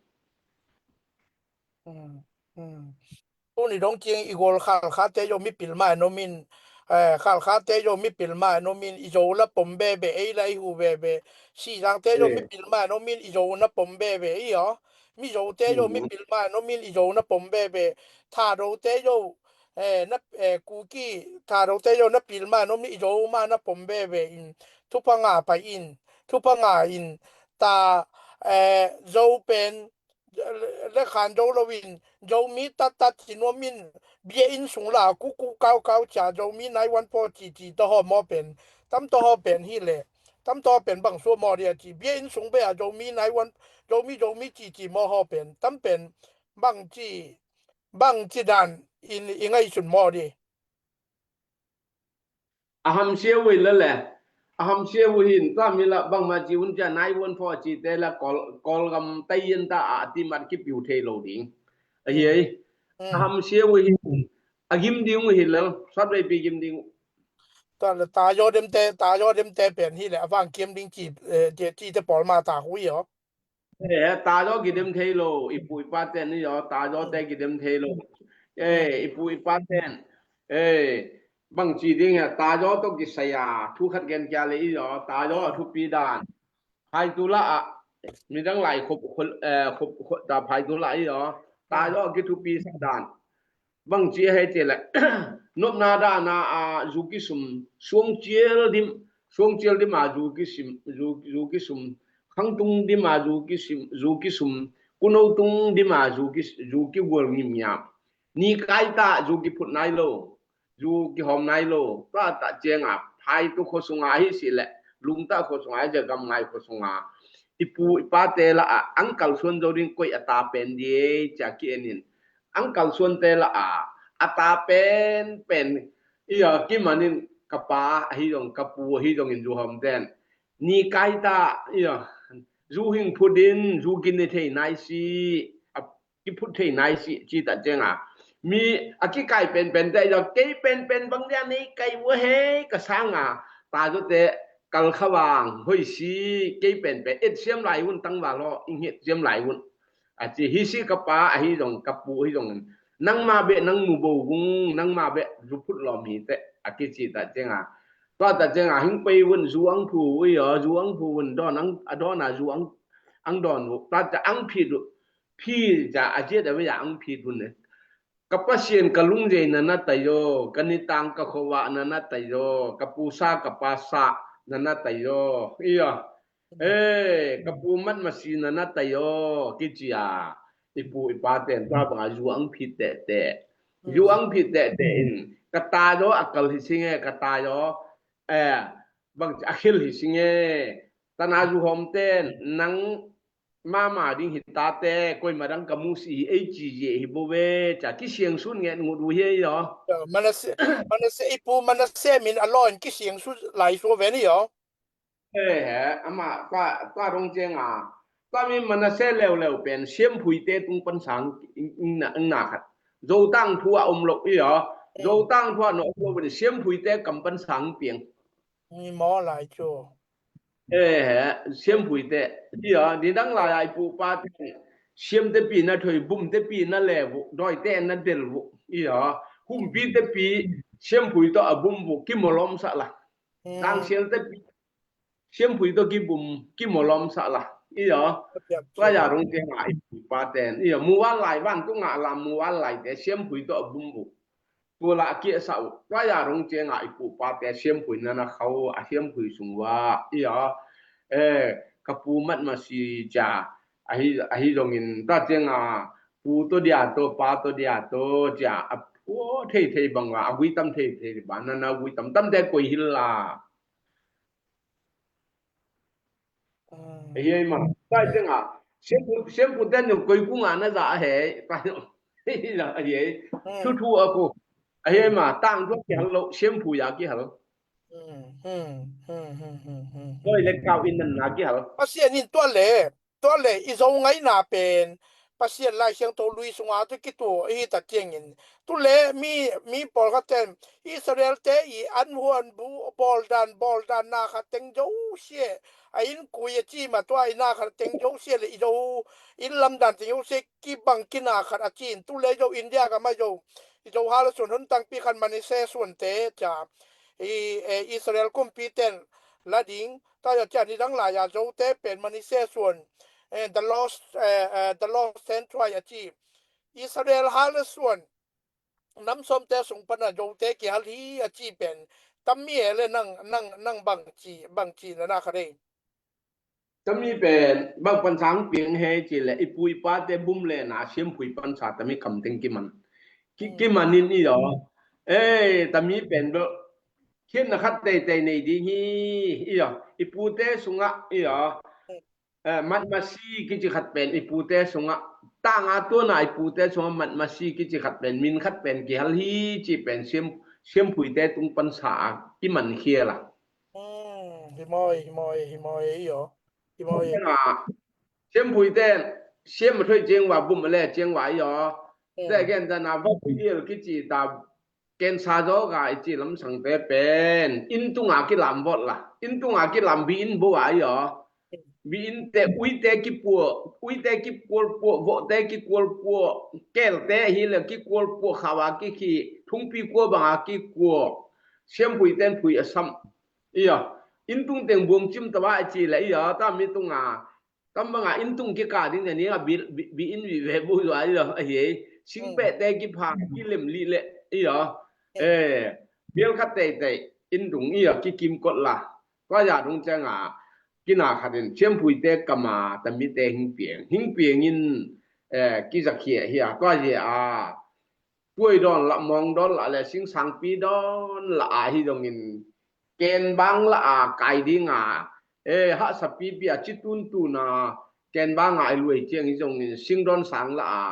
Tuni dong ciang i gol Khalkha te zong mipil mai nomin, eh, Khalkha te zong mipil mai nomin i Zo na pom bebe, ei la i hu bebe. Sizang te zong mipil mai nomin i Zo na pom bebe, i aw. Mizo te zong mipil mai nomin i Zo na pom bebe. Thado te zong, eh, na, eh, Kuki, Thado te zong na pil mai nomin i Zo ma na pom bebe in. Thupha nga pai in, thupha nga in. Ta, eh, Zo pen, le khan zo loin, Zomi tattat ci nuamin, bia inn sung la, kuku kaukau cia, Zomi nai wan paw cici, tawhaw maw pen, tam tawhaw pen hi le, tam tawhaw pen bang sua maw dia ci, bia inn sung bea, Zomi nai wan, Zomi, Zomi cici maw haw pen, tam pen, bang ci, bang ci dan, in, i ngaihsun maw di. A hamsia uh hi la le. A hamsia uh hin tua mi la bangmah ci un cia nai vuan phaw a ci te la Kawl, Kawlgam taiyan ta a ti mat kipiu thei lo ding. A hi ei. A hamsia uh hin a gim ding uh hi la. Sat vei pi gim ding uh. Ta, ta yaw dem te, ta yaw dem te pen hi le a vang kiam ding ci, eh, ci, ci te pawl ma ta hui aw. Eh, ta zaw kidem thei lo, i pu i pa ten i zaw, ta zaw te kidem thei lo. Eh, i pu i pa ten. Eh, bang ci ding a, ta zaw to kisai a, thu khat gen kia le i zaw, ta zaw a thupi dan. Phai tu la a, midang lai khop, khop, eh, khop, khop, ta phai tu la i zaw, ta zaw a kithupi sa dan. Bang ci a hei ci le, nopna dana a zu kisum, suang cial dim, suang cial dim a zu kisim, zu, zu kisum, khangtung dim a zu kisim, zu kisum, kuno tung dim a zu ki, zu kigual ngimngiam. Ni kai ta zu kiphut nai lo, zu kihawm nai lo, ta ta ciang a, phai tu khuasunga hi si le, lungta khuasunga hi, gam ngai khuasunga. I pu i pa te la a, ang kalsuan zo ding koi a ta pen di, cia ki enin. Ang kalsuan te la a, a ta pen pen, i a kimanin ka pa ahi zong, ka pu ahi zongin zu hawm ten. Ni kai ta, i a, zu hing phut in, zu kine thei nai si, a, kiphut thei nai si, ci ta ciang a. Mi a kikai pen pen te, i a kei pen pen bang dia nei kai ua hei, ka sang a, ta zo te, kal kha vang, hoi si, kei pen pen, et siam lai un tang va lo, ing het siam lai un. A ci hi si ka pa, ahi zong, ka pu, ahi zong. Nangma beh, nang mu bo vung, nangma beh, zu phut lawm hi teh, a kici ta ciang a. Tua ta ciang a, hing pei vun, zu ang phu, ui aw, zu ang phu vun, dawn ang, a dawn a, zu ang, ang dawn vu. Tua ta ang phit vu, phi ca, a ciat a vei a ang phit vun ne. Ka Pasian ka lungzei na na tai aw, ka nitang ka khuavah na na tai aw, ka pusa ka pasa na na tai aw. Ia, eh, ka pu mat masi na na tai aw, kici a, i pu i pa ten tua banga zu ang phit tehteh. Zu ang phit tehteh in, ka tai aw a kal hi sing e, ka tai aw, eh, bang a khil hi sing e, tana zu hawm ten, nang mama ding hi tate, koima dang ka mu si hi ei ci zia hi bo ve, ca kisiang sun nget ngut uh hi ei aw. Manasseh, Manasseh, i pu Manasseh min a law in kisiang sun lai sua ve ni aw. He he, ama tua, tua dong ciang a, tua mi Manasseh leuleu pen siamphuite tung pan sang ing na khat. Zotang thu a om lo i aw. Zotang thu a na om lo pen siamphuite kam pan sang piang. Ni maw lai cu. He he, siamphuite i aw, ni dang lai ai pu pa te siamte pi na thoi, bumte pi na le vuh, dawite na del vuh i aw, humpite pi siamphui tawh a bum vuh, kimawlawm sah la. Tangsialte pi siamphui tawh kibum, kimawlawm sah la i aw. Tua ya rung te ngah i pu pa ten i aw, mual lai vantung ah lam mual lai te siamphui tawh a bum vuh. Tua lah a kiahsah uh. Tua ya rung ciangah i pu pate siamphui nana khau a siamphui sung uh ah i aw, e, ka pu mat masi cia ahi, ahi zongin tua ciangah pu to dia to pa to dia to cia a phua thei thei bang uh ah a gui tam thei thei bang nana gui tam tamte koi hil la. Ahi ei ma. Tua ciangah siamphu, siamphu ten koi kung ah na za a hei. Tua hi a hi ei. Thuthu a ku. Ahi ei ma. Tang tua kihal lo, siamphu ya kihal. Koi le kau in nan na kihal. Pasian in tua le, tua le i zo ngaina pen Pasian Lai Siangtho lui sunga tu kitu i hi ta ciangin, tu le mi, mi pawlkhat ten Israel te i an huan bu bawldan, bawldan na khat teng zo sia a in kui a ci ma tua i na khat teng zo sia le i zo in lamdan teng zo sia kibang kina khat a ci in tu le zo India ka mai zo i zo hal a suan hun tangpi khan Manasseh suan te ca i, e, Israel kumpi ten la ding ta ya cian i dang lai a zo te pen Manasseh suan, e, the lost, e, e, the lost ten tribe a ci Israel hal a suan nam sawmte sung pana zote kihal hi a ci pen tam mi e le nang, nang, nang bang ci, bang ci na na kha dei. Tam mi pen bang pan sang piang he ci le i pu i pate bum le na siamphui pan sa tam mi kam teng kiman. Ki, kiman in i aw. E, tam mi pen bel khiatna khat teitei nei ding hi i aw. I pute sungah i aw. Eh, matmasi kici khat pen i pute sungah, tanga tuana i pute sungah matmasi kici khat pen, min khat pen kihal hi ci pen siam, siamphuite tung pansa a kiman khial a. Hi mawi, hi mawi, hi mawi, i aw. Hi mawi. Siamphuite siam a thoi ciangwa, bum a le ciangwa i aw. Te gen dana va pui il kici ta, kensa zawka i ci lamsangte pen inn tunga kilam vawt la, inn tunga kilam bi-in bo a i aw. Bi-in te uite kipua, uite kikualpua, vawhte kikualpua, kelte ahi le kikualpua, khawa kikhi, thungpi kua banga kikua, siamphuite in phui a sam i aw. Inn tung teng buang cim tawa i ci le i aw, ta mi tunga tam banga inn tung kika ding zia ni a bi, bi, bi-in vive bu zua i lo ahi ei. Singpehte kipha kilem lih le i aw. Eh, bial khat teitei inn tung i aw, kikim kot la. Tua ya dung cianga kina khatin siamphuite kama tamite hing piang, hing piangin, eh, kizakhia hi a, tua zia a tuai dawn lah, mawng dawn lah le singsangpi dawn lah a hi dongin kenbang lah a kai dinga, eh, hahsapipi a ci tuntuna kenbanga i luai ciang hi zongin singdawn sang lah a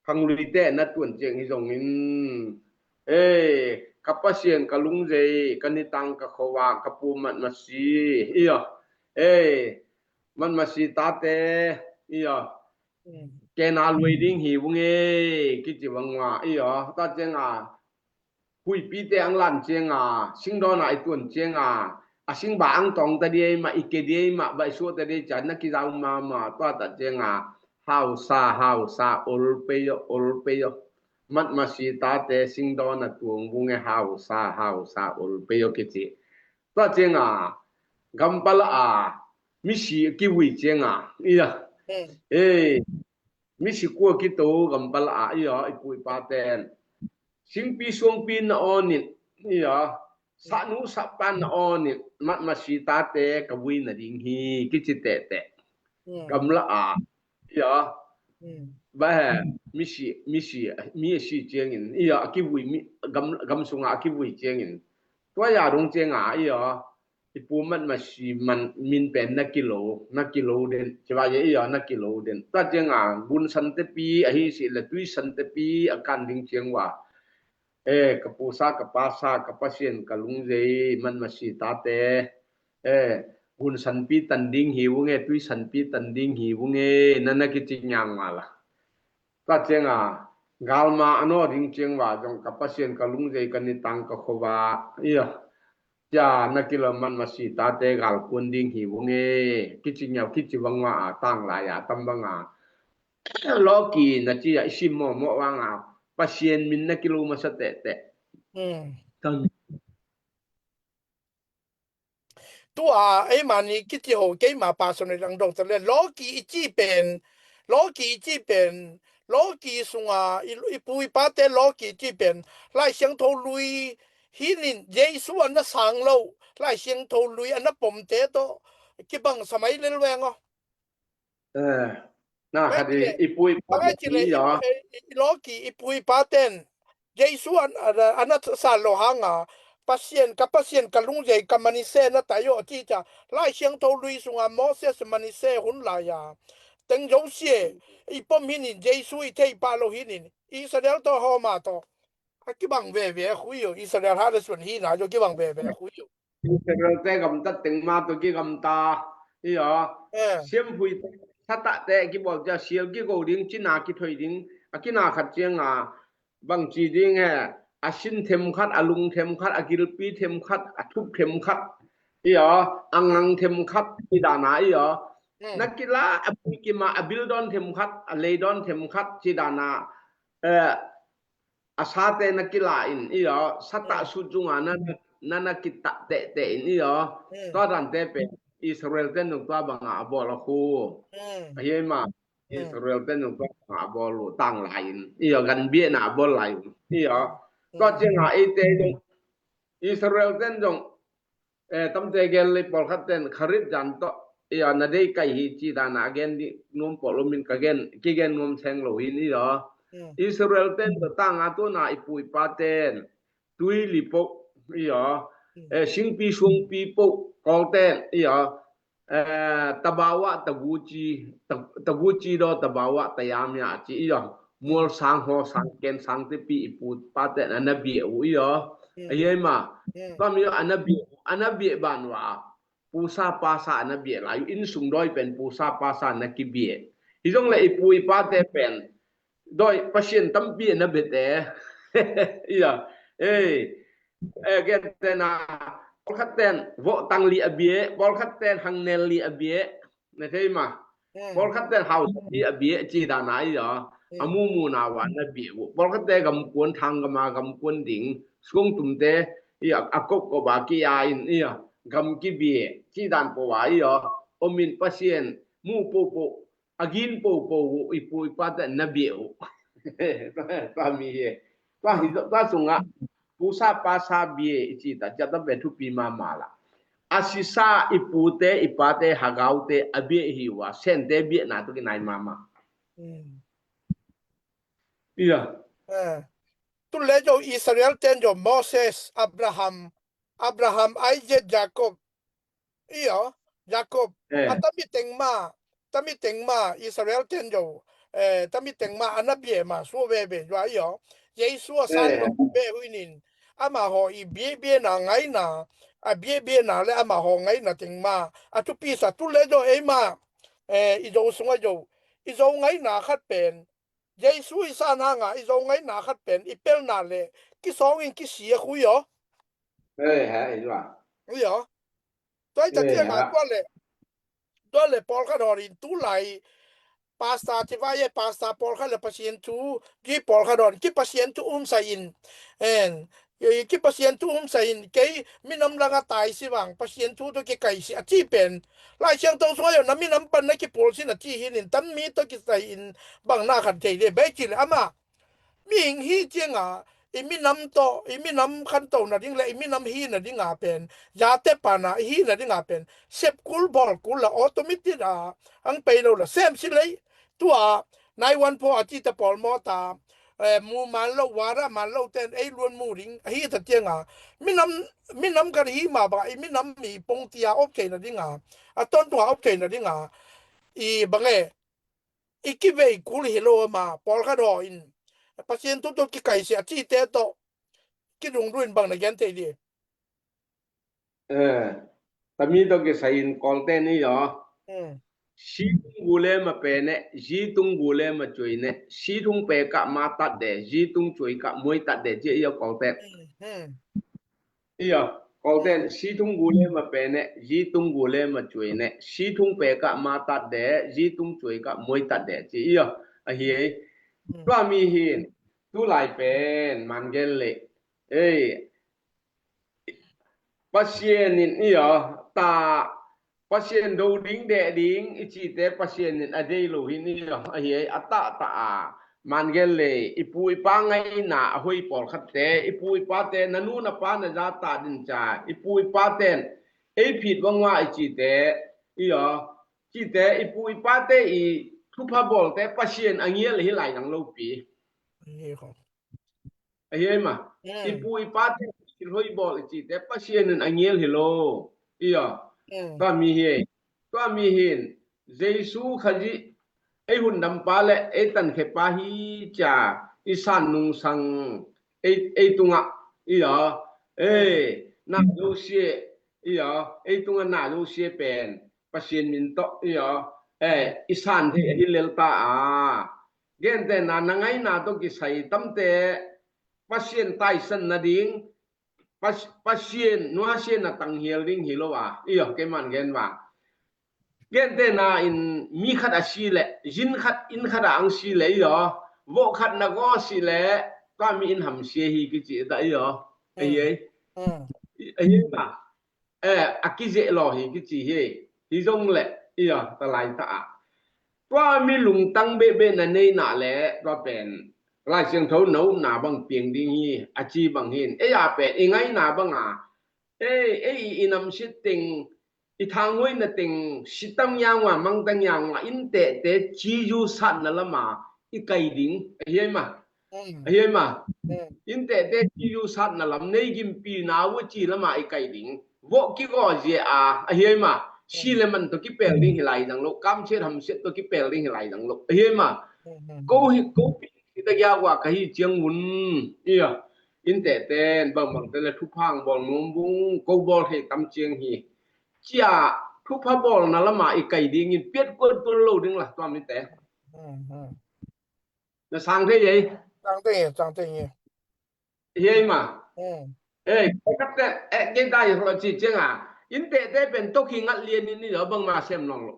khangluite na tuan ciang hi zongin, eh, ka Pasian ka lungzei, ka nitang ka khowa, ka pu matmasi i aw. Eh, matmasi tate i aw. Kena luai ding hi vung e kici vangwa i aw. Ta cianga huipite ang lan cianga, singdawna i tuan cianga, a singba ang tawng ta diai mah, i ke diai mah, baih suah ta diai cian na kizau mama tua ta cianga, hausa, hausa, ol pei aw, ol pei aw. Matmasi tate singdawna tuang vung e, hausa, hausa, ol pei aw kici. Tua cianga gampal a misi kivui cianga i aw. Eh, misi kua kito gampal a i aw, i pu i paten singpi suangpi na awnin i aw, sahnu sahpan na awnin matmasi tate ka vui nading hi kici tehteh. Gamla a i aw. Bahe, misi, misi, mi a si ciangin i aw, a kivui, mi, gam, gam sunga a kivui ciangin tua ya dong cianga i aw. i pu Matmasi man min pen na kilo, na kilo den, ci va ye i aw, na kilo den. Tua ciang a, gunsan tepi, ahi si le tuisan tepi, a kan ding ciang va. E, ka pusa, ka pasa, ka Pasian, ka lungzei, Matmasi tate. E, gunsanpi tan ding hi vunge, tuisanpi tan ding hi vunge, na na kici ngiang mala. Tua ciang a, galma a naw ding ciang va, zong ka Pasian, ka lungzei, ka nitang, ka khuava. Ia, cia na kilo Matmasi tate galkuan ding hi vunge. Kici ngiau, kici vang va a tang lai a, tam vang a. Lawki na ci a i sim mawhmawh vang a, Pasian min na kilo masa tehteh. Tua eimah ni kiti ho, keimah personal ang dong ta le, lawki i ci pen, lawki i ci pen, lawki sunga i, i pu i pate lawki i ci pen, Lai Siangtho lui hi nin, Jesu a na sang lo, Lai Siangtho lui a na pomte tawh kibang sa mai lel veng aw. Na khat i pu i pa, i lawki i pu i pa ten Jesu an, an, an a sa lo hanga, Pasian, ka Pasian, ka lungzei, ka manise na tai aw, ci ca. Lai Siangtho lui sunga Moses manise hun lai-a teng zosie i pom hinin, Jesu i thei pah lo hinin, Israel tawh hawma tawh a kibang veve a khui uh, Israel ha le suan hina zong kibang veve a khui uh. Israel te gamtat teng ma tawh kigamta. Ia, siampui satahte kibawl cia sial kigo ding, cina kithoi ding, a kina khat cianga bangci ding he, a sin themkhat, a lung themkhat, a gilpi themkhat, a thup themkhat, ia, a ngang themkhat, ci dana ia. Na kila a puikima, a bildawn themkhat, a leidawn themkhat, ci dana, eh, a sate na kila in, i aw, satah sut zunga na, na, na kitah tehteh in, i aw. Tua dante pen Israel ten zong tua banga a bawl a khu. Ahi ma, Israel ten zong tua banga a bawl uh tang lai in, i aw, gan biahna a bawl lai in, i aw. Tua cianga eite zong Israel ten zong, eh, tamte gen lei, pawlkhat ten kharit zan tawh, ia, na dei kai hi ci dana a gen dih nuam pawl lomin ka gen, kigen nuam seng lo hi ni aw. Israel ten tawh tanga tuna i pu i pa ten tui li poh, ia, eh, singpi suangpi poh, Kawl ten, ia, eh, tabawa taguci, ta-, taguci daw tabawa tayamia a ci, ia, mual sang haw sang ken sang tepi i pu pa ten a na biah uh, ia. Ahi ma, tua mi a na biah, a na biah ban wa, pusa pasa a na biah lai uh, inn sung dawi pen pusa pasa na kibiah. Hi zong le i pu i pate pen dawi Pasian tampi a na biate. Ia, ei, eh, gen tena, pawlkhat ten voh tang li a biah, pawlkhat ten hangnel li a biah. Na thei ma. Pawlkhat ten hausa li a biah ci dana ia. A mumuna wa na biah uh. Pawlkhat te gamkuan, thanggama gamkuan ding, suangtumte ia, a kopkop a ki-a in ia, gam kibiah ci dan po a ia. Omin Pasian mu popo, a gin popo uh i pu i pate na biah uh. Tua mi hi. Tua hi, tua sunga pusa pasa biah i ci ta, cia ta ve thupi mama la. A sisa i pute, i pate, hagaute a biah hi ua, sente biahna tawh kinai mama. Ia. Tu le zong Israel ten zong Moses, Abraham, Abraham, Isaac, Jacob. Ia, Jacob. A tami teng ma, tami teng ma, Israel ten zong, eh, tami teng ma a na biah ma sua veve zua ia. Jesu a sang lo be huinin, amaho i biahbiahna ngaina, a biahbiahna le amaho ngaina teng ma a thupi sa. Tu le zong eima, eh, i Zo sunga zong, i Zo ngaina khat pen, Jesu i san hanga i Zo ngaina khat pen i pelna le kisawngin kisia khu ia. Ei, ha, ei, la. Ia. Tua i ta tianga tua le, tua le pawlkhat hawnin tu lai pasta ci vai e, pasta pawlkhat le Pasian thu, ki pawlkhat hawn ki Pasian thu um sa in. En, i ki Pasian thu um sa in, kei minam langa tai si vang Pasian thu tawh kikai si a ci pen. Lai Siangtho sungah na minam pan na kipawl sin a ci hinin, tam mi tawh kisai in bang na khan thei le bei ci le ama. Mihing hi cianga i minam tawh, i minam khanto nading le i minam hi nadinga pen, zate pana i hi nadinga pen, sepkul bawlkul la automatic a ang pei lo la sem si lei. Tua nine one four a cite pawl mawta, eh, mu man lo, wara man lo ten ei luan mu ding ahi ta cianga, minam, minam khat hi mah bang a, i minam mi pongtia op theihna dinga, a tawntunga op theihna dinga, i bang e, i kivei kul hi lo ama, pawlkhat haw in Pasian thu tawh kikaihsia a cite tawh kidungdung in bang na gen thei di? Eh, tami tawh kisai in Kawlte ni aw. Hmm. Situng gule ma pene, jitung gule ma cuine, situng peka ma tatde, jitung cuika muai tatde, ci aw Kawlte. Hmm, hmm. Iyo, Kawlte, hmm, situng gule ma pene, jitung gule ma cuine, situng peka ma tatde, jitung cuika muai tatde, ci iyo, ahi ei. Hmm. Tua mi hin, tulai pen, man gen le. Ei, Pasian in iyo, ta, Pasian do ding deh ding i cite Pasian in a dei lo hi ni lo, ahi ei, a tahtah a. Man gen le, i pu i pa ngaihna a hoi pawlkhatte, i pu i pate, na nu na pa na za ta din ca, i pu i paten ei phit vangva i cite, iyo, cite, i pu i pate i thupha bawlte Pasian a ngial hi lai dang lo pi. Ahi ei. Ahi ei ma. Mm. I pu i pate i thilhoi bawl i cite Pasian in a ngial hi lo. Iyo. Mm. Tua mi hi ei. Tua mi hin Jesu Khazih ei hundampa le ei tankhepa hi cia i san nungsang ei, ei tungah. Iyo. Ei, mm, na zosia. Iyo. Ei tungah na zosia pen Pasian min tawh. Iyo. Eh, i san thei ahi lel ta a. Gentehna, na ngaihna tawh kisai tamte Pasian taisan nading, Pas-, Pasian nuasiatna tanghial ding hi lo a, iyo, keiman gen va. Gentehna in mi khat a si le, zin khat, inn khat a ang si le, iyo, vawh khat na gaw si le, tua mi in hamsia hi kici ta, iyo. Ahi ei. Mm. Ahi ta. Eh, a kizeh law hi kici hi. Hi zong le, iyo, ta lai ta a. Tua mi lungtang behbeh na neina le, tua pen Lai Siangtho na upna bang piang ding hi, a ci bang hin. Ei a pen, i ngaihna banga, ei, ei i, i namsit teng, i thanghuaina teng, sitam yang wa, mangtang yang wa, in tehte, ciyu satna lama i kai ding, ahi ei ma. Mm. Ahi ei ma. Mm. In tehte ciyu satna lam, nei gimpi na uh ci lama i kai ding. Vawh kigaw zia a, ahi ei ma. Si le man tawh kipel ding hi lai dang lo, kamsiat hamsiat tawh kipel ding hi lai dang lo, ahi ei ma. Mm, mm. Ko hi, ko pi hi ta gia wa ka hi ciang un. Iya. In tehten bangbang te le thuphang bawl nuam vung, ko bawl thei tam ciang hi. Cia, thupha bawlna lama i kai dingin piat kuat tuan lo ding la, tua mite. Mm, mm. Na sang thei ei? Sang thei ei, sang thei ei. Hi ei ma. Mm. Ei, kei khat te, eh, kei dai lo ci ciang a. In tehte pen tawh khingat lian in i lo bangma sem nawn lo.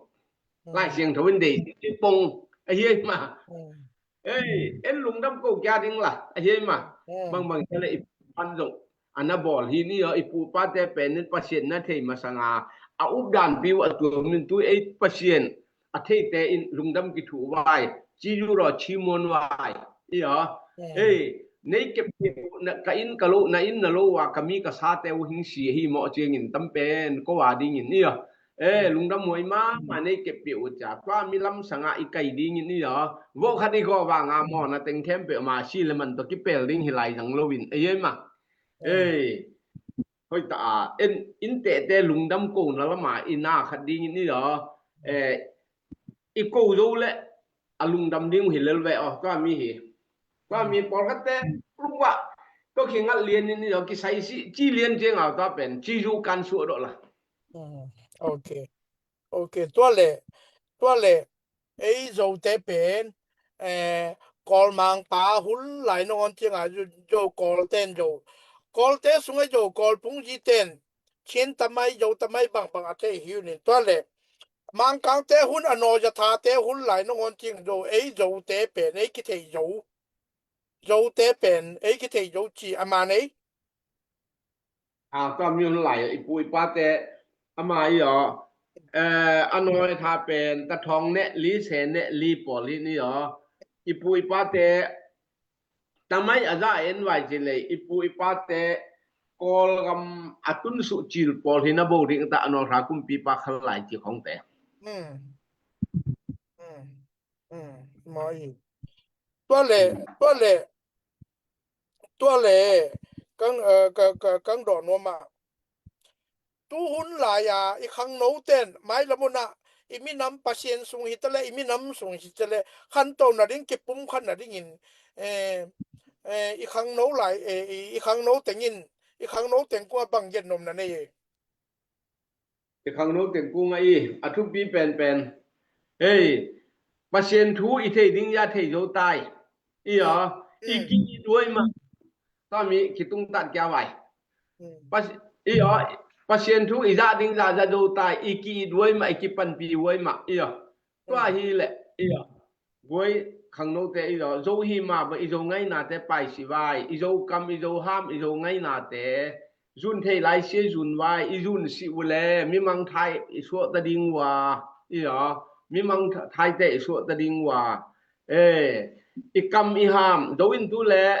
Mm. Lai Siangtho in dei ci pong. Ahi ei ma. Mm. Ei, en lungdam ko kia ding la. Ahi ei ma. Mm. Bangbang te le i pan zong a na bawl hi ni aw, i pu i pate pen in Pasian na thei masanga a updanpi uh a tuam in tu ei Pasian a theite in lungdam kithuh vai, ci zu raw ci muan vai. I aw. Mm. Ei, nei kep na, ka inn ka lo, na inn na lo a ka mi ka sate uh hing si ahi mawh ciangin tam pen ko a dingin i aw. Eh, lungdam huai mahmah nei kep peuh uh cia. Tua mi lamsangah i kai dingin i aw. Vawh khat i gaw vanga mawhna teng khempeuh ma si le man tawh kipel ding hi lai zang loin. Ahi ei ma. Mm. Ei, hoih ta a, en, in tehte lungdam kona lama i na khat dingin i aw. Eh, i ko zo le a lungdam ding uh hi lel ve aw, tua mi hi. Tua mi pawlkhatte, lungwa, tua khingat lian in i aw, kisai si, ci lian ciang aw tua pen, ci zu kan suah dawh la. Mm, ok. Ok, tua le, tua le, ei Zote pen, eh, Kawlmangpa hun lai nangawn ciangah Zo, Zo Kawlten Zo. Kawlte sungah Zo Kawl phungziten, Chin tamai, Zo tamai bangbang a thei hi unin. Tua le, Mangkangte hun a naw za thate hun lai nangawn ciang Zo, ei Zote pen, ei kithei Zo. Zote pen, ei kithei Zo ci, a man ei. A, tua mi hun lai, i pu i pate, ama i aw. Eh, a nawi tha pen, ta thawng ne, li se ne, li pawl hi ni aw. I pu i pate, tamai a za en vai ci le, i pu i pate, Kawlgam a tunsuh cil pawl hi na bo ding ta a nawl tha kumpipa khal lai ci khongte. Hmm. Hmm. Mm, maw i. Tua le, mm, tua le, tua le kang, eh, ka, ka, kang dawh nuam ah. Tu hun lai-a i khangno ten mailam hunah i minam Pasian sung hi ta le, i minam sung hi ta le, khanto nading, kipumkhat nadingin, eh, eh, i khangno lai, eh, i, i khangno tengin, i khangno teng kua bang gen nuam na nei e? I khangno teng kung a i a thupi penpen. Hei, Pasian thu i thei ding ya thei zo tai. I a, i ki-it huai mah. Tami kitung tat kia vai. Pas-, i a, Pasian thu i za ding za za zo tai. I ki-it huai mah, i kipanpi huai mah. I a. Tua hi le, i a. Guai khangnote i zo, zo hi mah bang i zo ngainate paisi vai, i zo kam, i zo ham, i zo ngainate zun thei lai sia zun vai, i zun si uh le mimang thai i suah ta ding ua, i a, mimang tha-, thaite i suah ta ding ua. Eh, i kam i ham, zo in tu le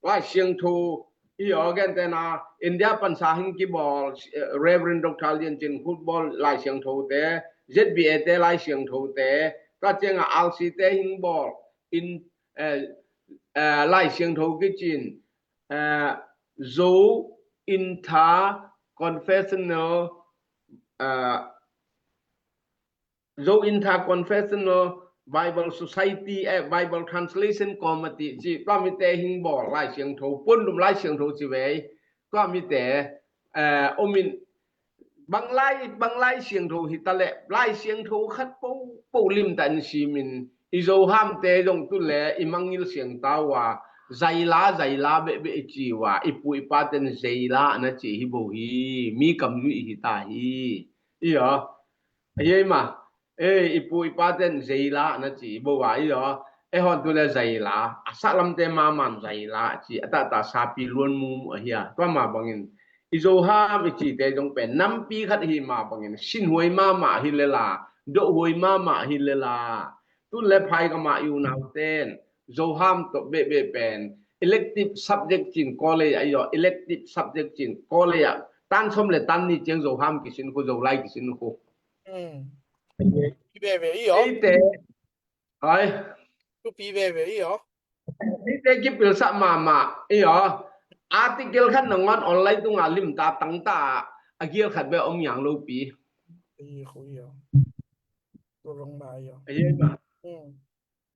Lai Siangtho, i aw, gentena India pansa hing kibawl, eh, Reverend Doctor Lian Cin Khut bawl Lai Siangtho te, Z B A te Lai Siangtho te, tua cianga R C te hing bawl in, eh, eh, Lai Siangtho kicin, eh, Zo Inter Confessional, eh, Zo Interconfessional Bible Society, eh, Bible Translation Committee ci, tua mite hing bawl Lai Siangtho, puandum Lai Siangtho ci vei, tua mite, eh, omin, bang lai, bang Lai Siangtho hi ta le, Lai Siangtho khat po, po lim ta in simin, i Zo hamte zong tu le, i mangil siang ta ua, zaila, zaila beh beh i ci ua, i pu i pa ten zeila na ci hi bo hi, mi kam zui hi ta hi, i aw. A yei ma, eh, i pu i pa ten zeila na ci bo a i aw. E hon tu le zaila, a sa lamte maman zaila ci, a tata sapi luan mu mu a hi a. Tua ma bangin, i Zo ham i cite zong pen, nampi khat hi ma bangin, sin huai mama hi le la, doh huai mama hi le la. Tu le phai kama i unau ten, Zo ham to bebe pen, elective subject cin college a i aw, elective subject cin college a, tan som le tan ni ciang Zo ham kisin khu, Zo lai kisin khu. Pi veve i aw. Eite, hai. Tu pi veve i aw. Eite kipilsak mahmah i aw. Article khat nangawn online tunga limta tangta a gial khat beh om yang lo pi. I khu i aw. Tu rong ma i aw. A yei ma.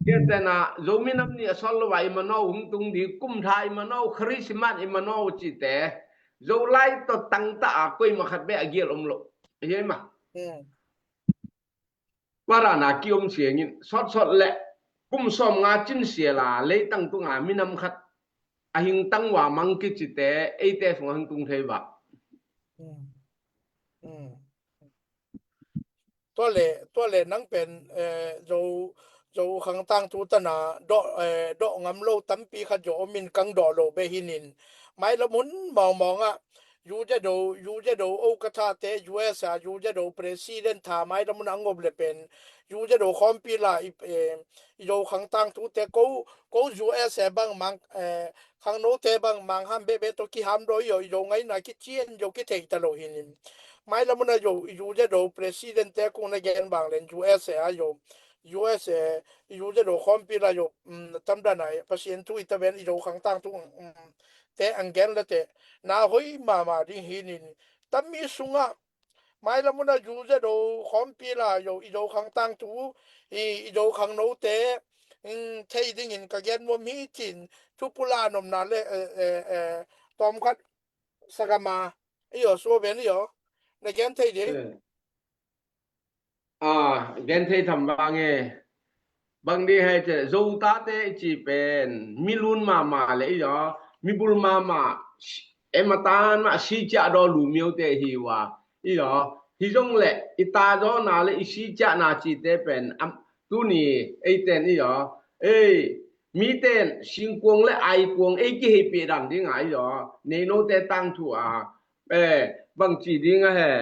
Gentena Zomi nam ni a sol lo a i mano hung tung di, kum tha i mano, Christmas i mano cite. Zo lai to tangta a koi ma khat beh a gial om lo. A yei ma. Tua rana kiom siangin, sawtsawt le kum sawm nga cin sia la, leitang tunga minam khat a hing tang ua mang kicite, eite sungah hong tung thei vah. Tua le, tua le nang pen, eh, Zo, Zo khangtang tu tana, dawh, eh, dawh ngam lo tampi khat zo omin kang dawh lo be hinin. Mailam hun mawngmawng ah, U Z O, U Z O, o ka thate, U S A, U Z O president tha mai lam un a ngop le pen, U Z O khawmpi la i, eh, i Zo khangtang tute ko, ko U S A bang mang, eh, khangnote bang mang ham bebe to kiham do i aw, i Zo ngaina kician Zo kithei ta lo hinin. Mai lam un a Zo, U Z O president te kung na gen bang len U S A a Zo, U S A, U Z O khawmpi la Zo, um, tamdan a, Pasian thu i ta ven i Zo khangtang tu, um, te ang gen la te, na hoi mama ding hinin, tammi sungah, mai lam un a U Z O khawmpi la Zo, i Zo khangtang tu, i, i Zo khangnote, in thei dingin ka gen muam hi cin, thu pula nomna le, eh, eh, eh, tawm khat sagama, i aw, sua ven i aw, na gen thei ding. Eh. A, gen thei tham vang e. Bang di hei te, Zo tate i ci pen, mi lun mama le i aw, mi bul mama, e matan ma si cia daw lu miau te hi ua, i aw, hi zong le, i ta daw na le, i si cia na ci te pen, am, tuni, ei ten i aw, ei, mi ten, singkuang le ai kuang, ei kihei pi dan ding a i aw, nei no te tang thu a, eh, bang ci ding a he,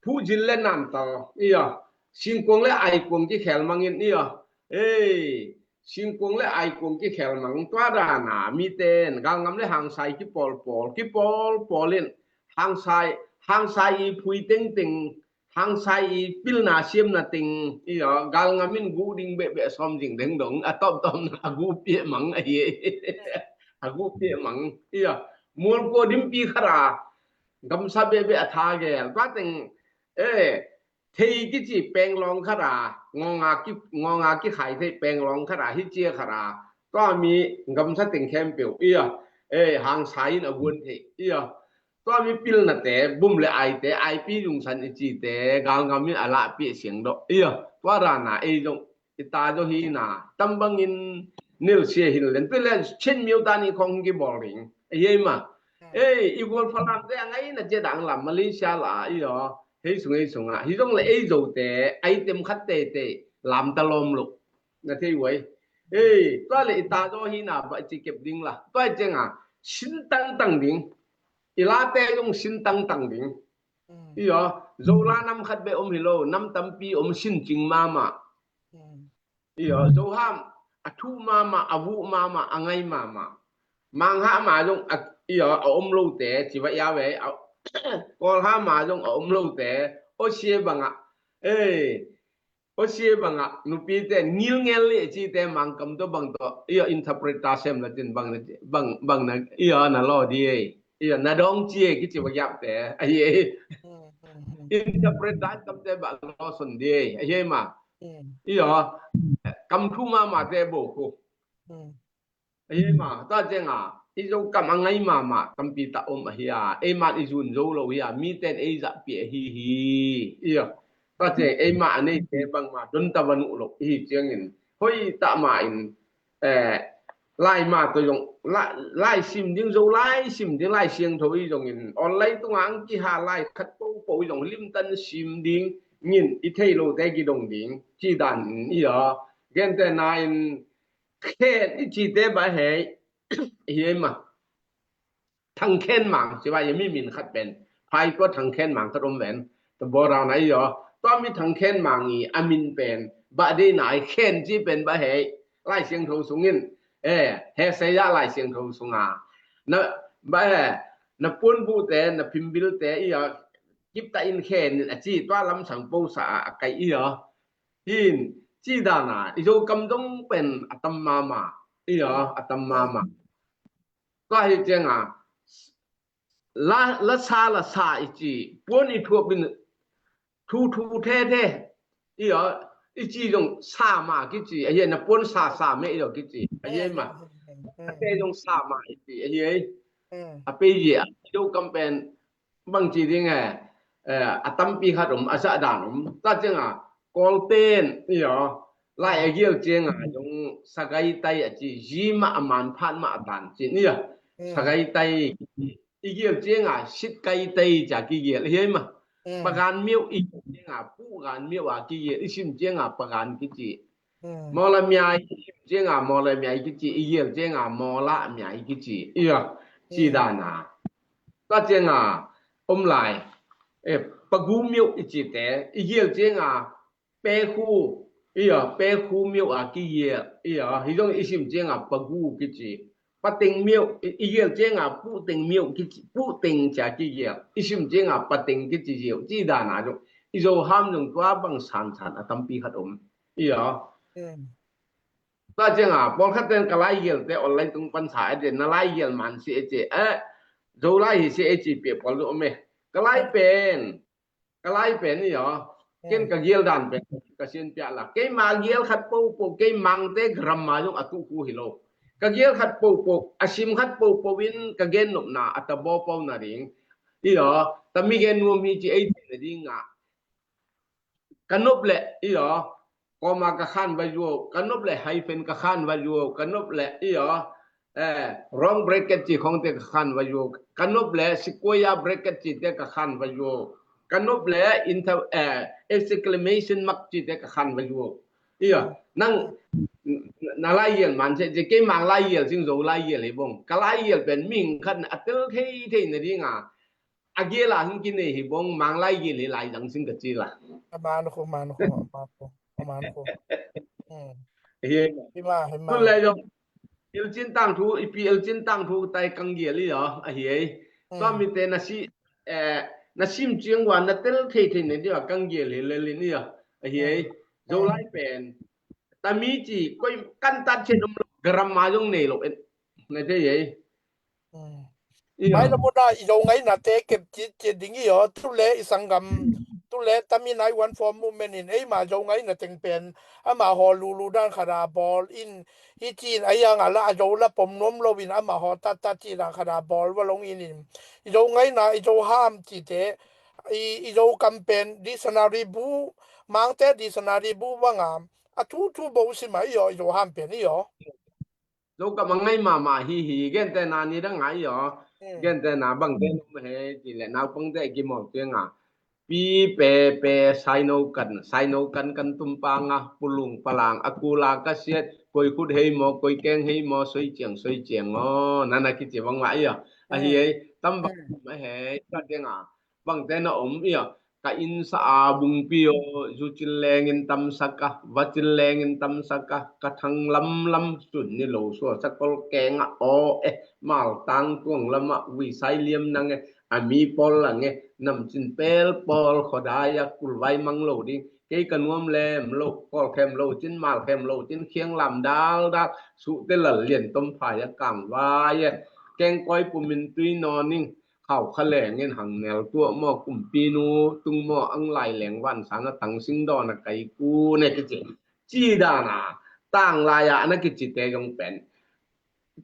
Phuh zin le namtal, i aw. Singkuang le aikuang kikhel mangin, i aw. Ei, singkuang le aikuang kikhel mang tua dana, miten, galngam le hangsai kipawlpawl, kipawlpawl in, hangsai, hangsai i phui tengteng, hangsai i pilna siamna teng, i aw, galngam in guh ding behbeh sawm zing dengdong, a tawmtawmna a guh piah mang ahi. A guh piah mang, ia, mualkua dimpi khat a gamsa behbeh a tha gel. Tua teng, eh, thei kici penglawng khat a ngawnga ki, ngawnga kikhai thei penglawng khat a, hi cia khat a, tua mi gamsa teng khempeuh, ia, eh, hangsa in a guan thei, ia, tua mi pilnate, bum le aite, aipi zungsan i cite, galngam in a lahpiah siang dawh, ia, tua dana ei zong i ta zaw hi na, tam bangin nilsia hin len. Tua le Chin miu ta ni khong kibawl ding. Ei, ei ma. Ei, i gual Falam te a ngai na cia dang lam Malaysia la, i aw. Hei sung, hei sung a. Hi zong le ei Zote, item khat teitei, lam ta lawm lo. Na thei uai. Ei, tua le i ta zaw hi na, ba ci kep ding la. Tua i ciang a, sin tangtang ding. I late zong sin tangtang ding. I aw, Zola nam khat be om hi lo, nam tampi om sin cing mama. I aw, Zoham, a thu mama, a vuh mama, a ngai mama. Mangha ma zong, a, i aw, a om lote, ci va ia ve, a, Kawlha ma zong, a om lote, o sia banga. Ei, o sia banga, nupi te, ngil ngel li, ci te, mangkam to bang to, i aw, interpreter sem la tin bang, bang, bang na, i aw, na lo di ei. Ia, na dawng ci e kici va giapte. Ahi e. Interpret dan kamte ba lawson di e. Ahi e ma. Ia, kam thu mama te bo ko. Ahi e ma. Ta ciang a, i Zo kam a ngai mama, tampi ta om ahi a. Ei man i zun zo lo hi a. Mi ten ei zahpi ahi hi. Ia. Ta ciang ei ma a nei te bang ma. Don ta va nuh lo. Hi ciangin. Hoi ta ma in. Eh, lai ma to zong, lai, lai sim ding zo, lai sim ding, lai siangtho i zongin, online tunga ang kiha lai khat popo i zong, limtan sim ding, ngin i thei lo te kidong ding, ci dan in i aw. Gente na in, khen i ci te ba hei, hi ei ma. Thangkhen Mang, ci va ia mi min khat pen. Phai tua Thangkhen Mang khat om ven. Tua bawra na i aw. Tua mi Thangkhen Mang i a min pen. Ba dei na i khen ci pen ba hei. Lai Siangtho sungin. Eh, he sei ia Lai Siangtho sunga. Na, ba he, na puan bu te, na phimbil te i aw. Kip ta in khen in a ci tua lam sang po sa a, a kai i aw. Hin, ci dana, i Zo kam dong pen a tam mama. I aw, a tam mama. Tua hi cianga, la, la sa, la sa i ci, puan i thuap in thu thu the the, i aw, i ci zong sa ma kici, ahi na puan sa sa me i aw kici, ahi ma. A te zong sa ma i ci, ahi, a pei zia, i Zo kam pen, bang ci ding e, eh, a tampi khat om, a zah dan om. Ta cianga, Kawlten, i aw, lai a gial cianga, zong sagai tai a ci, zi mah a man phat mah a tan ci, ni a, sagai tai, i gial cianga, sit kai tai ca kigial, hi ei ma. Pagan miau i gial cianga, pu gan miau a kigial, i sim cianga, pagan kici. Mawla miai, i sim cianga, mawla miai kici, i gial cianga, mawla miai kici. I aw, ci dana. Tua cianga, om lai. Eh, pagu miau i ci te, i gial cianga, pekhu, i aw, pekhu miau a kigial, i aw, hi zong i sim cianga, pagu kici. Pateng miau, i, i gial cianga, puteng miau kici, puteng cia kigial. I sim cianga, pateng kici ziau, ci dana zong. I Zo ham zong tua bang sansan a tampi khat om. I aw. Tua cianga, pawlkhat ten ka lai gial te online tung pan sa e, na lai gial man si e ci, eh, Zo lai hi si e ci pia pawl zo me. Ka lai pen, ka lai pen i aw. Ken ka gial dan pen, ka sin pia la. Keima gial khat popo, kei mangte grammar zong a tuh khu hi lo. Ka gial khat popo, a sim khat popo in ka gen nopna, a ta bawpaw na ding. I aw, ta mi gen nuam hi ci ei ci na ding a. Ka nop le, i aw, comma ka khan va zuau, ka nop le hyphen ka khan va zuau, ka nop le, i aw, eh, wrong bracket ci khong te ka khan va zuau, ka nop le square bracket ci te ka khan va zuau, ka nop le inter, eh, exclamation mark ci te ka khan va zuau. I aw, nang, na lai gial man se, ci kei mang lai gial sing Zo lai gial hi bong, ka lai gial pen ming khat a tel thei thei na ding a, a gial a hing kinei hi bong, mang lai gial hi lai zang sing ka ci la. A man khu, man khu, a man khu, a man khu. Hi. Hi ma, hi ma. Tun lai zong, ilcin tang thu, ipi ilcin tang thu tai kang gial i aw, ahi ei. Tua mi te na si, eh, na sim ciang wan na tel thei thei na dia kang gial hi le lin i aw, ahi ei. Zo lai pen. Ta mi ci, koi kan tat chen om lo, grammar zong nei lo en. na thei ei. Mai lam un ah i Zo ngainate kep citcit ding i aw. Tule i sanggam, tule Tami Nai One Four Movement in eima Zo ngaina teng pen amah haw lulu dan khat a bawl in, hi ci in a iang a la a Zo la pom nuam lo in amah haw tattat ci dan khat a bawl va long in in, i Zo ngaina, i Zo ham cite, i, i Zo kam pen dictionary bu, Mangte dictionary bu banga a thu thu bo sim a i aw, i Zo ham pen i aw. Zo kam a ngai mahmah hi hi, gentehna ni dang a i aw. Gentehna bangte num he ti le naupangte kimawl tiang a, pi pe pe saino kan, saino kan kan tumpang a pulung palang a kula ka siat, koi khut hei maw, koi keng hei maw, soi ciang soi ciang aw, nana kici bangmah i aw. Ahi ei, tam bang a he ka tiang a bangte na om i aw. Ka innsa a bungpi aw, zu cin lengin tamsak a, va cin lengin tamsak a, ka thang lamlam sun ni lo sua sakol keng a aw e, maltang tuang lam a ui sai liam nang e, a mi pawl lang e, namcin pel pawl khuadai a kulvai mang lo ding, kei ka nuam lem lo, kawlkhem lo cin, malkhem lo cin, khiang lam daldal, suhte lal lian tom phai a kangvai e, kengkawi pumin tui nawn ing, khau kha lengin hangnel tuah maw, kumpinu tung maw, ang lai leng vansang a tangsing dawn a kaiku ne kici. Ci dan a, tang lai a na kicite zong pen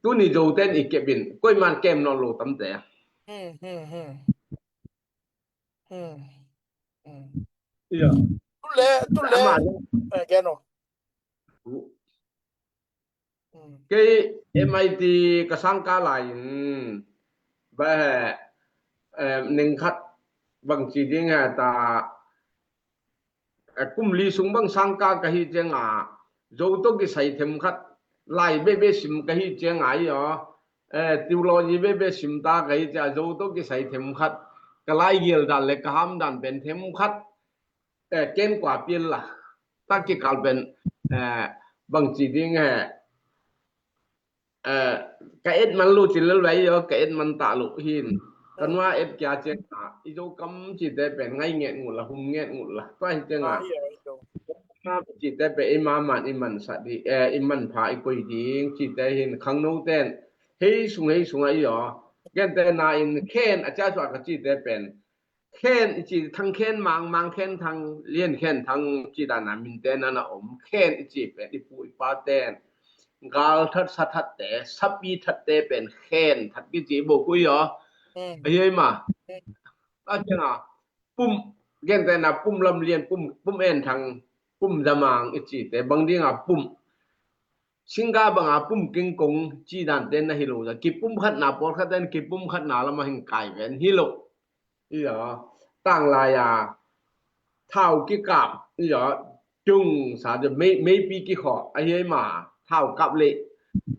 tuni Zoten i kep in koiman kem nawn lo tamte a. Iya. Tule, tule. Gen o. Kei M I T ka sangka lai in ba he, eh, ning khat bang ci ding he ta, eh, kum li sung bang sangka ka hi ciang a, Zo tawh kisai them khat lai bebe sim ka hi ciang a i aw. Eh, theology bebe sim ta ka hi ciang a, Zo tawh kisai them khat, ka lai gial dan le ka ham dan pen them khat, eh, ken kua pial la, ta kikal pen, eh, bang ci ding he, eh, ka et man lo ci lel vai aw, ka et man ta lo hin. Ka nua et kia ciang a, i Zo kam cite pen ngai nget ngut la, hum nget ngut la. Tua hi ciang a, cite pen i ma man i man sa di, eh, i man pha i koi ding cite hin khangno ten hei sung hei sung a i aw. Gentehna in khen a cia suak ka cite pen khen i ci, Thang Khen Mang, Mang Khen Thang, Lian Khen Thang ci dan a minte na na om. Khen i ci pen i pu i pa ten gal that, sa thatte, sapi thatte pen khen that kici bo khui aw. Ahi ei ma. A ciang a pum, gentehna pum lam lian, pum, pum en thang, pum zamang i cite bang ding a pum. Singga banga pum kingkong ci dante na hi lo, kipum khatna pawlkhat ten kipum khatna lama hing kai ven hi lo. Io, tang lai a thau kikap, io, tung sa de mei, meipi kikhaw, a hiai ma, thau kap le,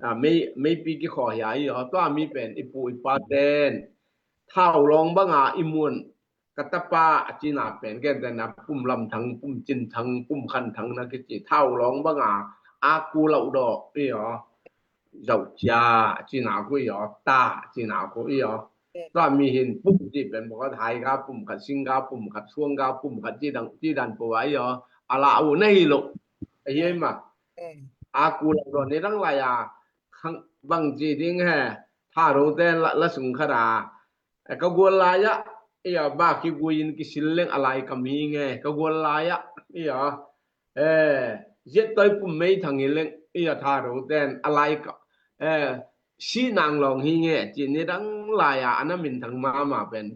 a, mei, meipi kikhaw hi a, io, tua mi pen i pu i pa ten thau lawng banga i muan, ka tapa a cina pen, ken ten a pum lam thang, pum cin thang, pum khan thang na kici, thau lawng banga a ku lauh dawh, io, zauh cia, a cina ku, io, ta, a cina ku, io. Tua mi hin pum ci pen bawk a, thai ga pum khat, sing ga pum khat, suang ga pum khat, ci dang, ci dan pua, io. A la u na hi lo. A hiai ma. A ku lauh dawh ni dang lai a, khang bang ci ding he, tha ro te la, la sung khat a. E, ka gual lai a, io, ba kigui in kisil leng a lai kam hi nge, ka gual lai a, io. E, ziat toi pum mei thang hi leng, io, tha ro ten a lai ka, e, si nang lawng hi nge, ci ni dang lai a, ana min thang mama pen,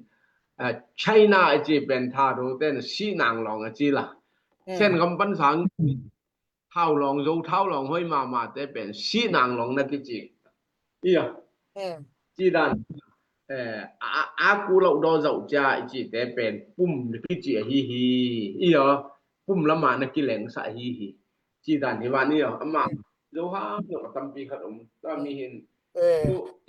e, China a ci pen tha ro ten si nang lawng a ci la. Sen kam pan sang, thau lawng, zo thau lawng hoi mama te pen si nang lawng na kici. Io. Ci dan, e, a, a ku lauh dawh zauh cia i ci te pen pum kici a hi hi. Io. Pum lama na kileng sa hi hi. Ci dan hi van io. Ama zo ha no tampi khat om. Tua mi hin. E,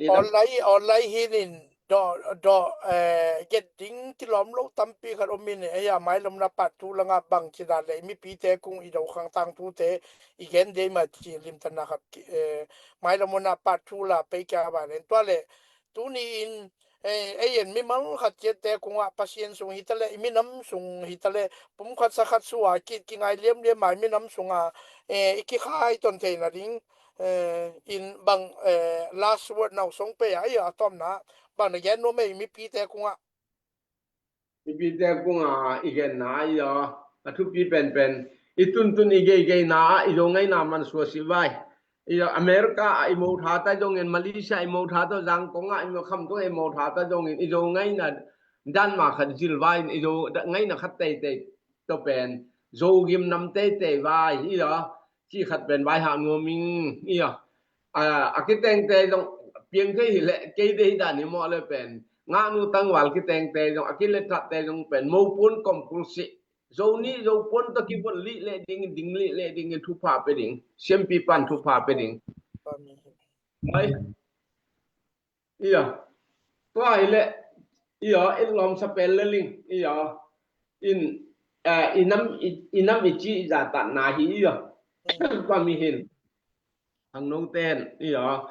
online, online hi nin dawh, dawh, e, get ding kilawm lo tampi khat om in, e, a mai lomna part two langa bang ci dan le mipite kung i do khang tang tute i gen dei ma ci limtanna khat, e, mai lomna part two la pei kia ba nen tua le tuni in, e, ei en mimal khat ciat te kungah Pasian sung hi ta le, i minam sung hi ta le, pum khat sa khat sua ki, kingai liam liam mai minam sunga, e, i kikhai ton theina ding, Eh, in bang, eh, last word na hong song pei a, i a tomna bang na gen nuam ei mipite kungah? Mipite kungah i genna i a, a thupi penpen, i tuntun i geigeina ah i Zo ngaina man suak si vai. I a America ah i mo tha ta zongin, Malaysia i mo tha ta, Zangkong ah i mo, khamtung i mo tha ta zongin, i Zo ngaina dan ma khat zil vai, i Zo ngaina khat teitei to pen Zo gim nam teitei vai i a, ci khat pen vai hah nuam ing i a. A, a kitengte zong piang thei hi leh kei dei dan hi mawh le pen, ngahnu tangval kitengte zong, a kiletthate zong pen mopun komkulsi, Zo nih Zo puan tawh kivon lih leh dingin, ding lih leh dingin thupha pe ding, siampi pan thupha pe ding. Mai. Ia. Tua hi leh, ia, in lawm sa pen le ling, ia. In, eh, i nam, i, i nam i ci i zatatna hi, ia. Tua mi hin. Khangno ten, ia.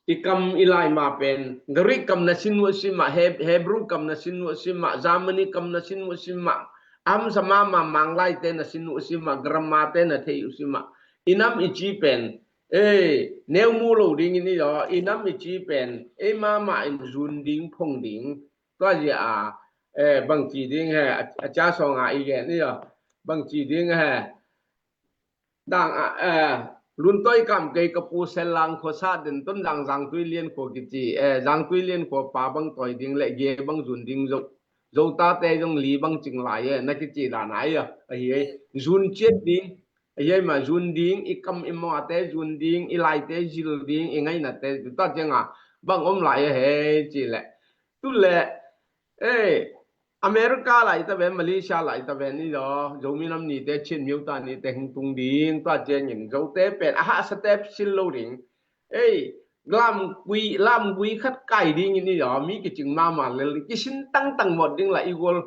I kam i lai ma pen, Greek kam na sin uh si mah, Heb-, Hebrew kam na sin uh si mah, Germany kam na sin uh si mah, a hamsa mahmah Manglai te na sin uh si mah, grammar te na thei uh si mah. I nam i ci pen, ei, neu mu lo dingin i aw, i nam i ci pen, ei mahmah in zun ding, phong ding, tua zia a, eh, bangci ding he, a, a cia sawng a i gen i aw, bangci ding he, dang a, eh, Luntawi kam kei ka pu Sellang khua sa den ton dang Zangtui Lian khua kici, eh, Zangtui Lian khua pa bang tawi ding le ge bang zun ding zo, Zotate zong li bang cing lai e, na kici dan a i aw, ahi e, zun ciat ding, ahi e ma zun ding, i kam i mawte zun ding, i laite zil ding, i ngainate, tua cianga bang om lai a hei ci leh. Tu leh, eh, America lai ta ven, Malaysia lai ta ven i aw, Zomi nam nite, Chin miuta nite hing tung ding, tua ciangin Zote pen a hahsate sil lo ding. Ei, lamgui, lamgui khat kai dingin i aw, mi kicing mahmah lel, kisin tangtang mawt ding la i gual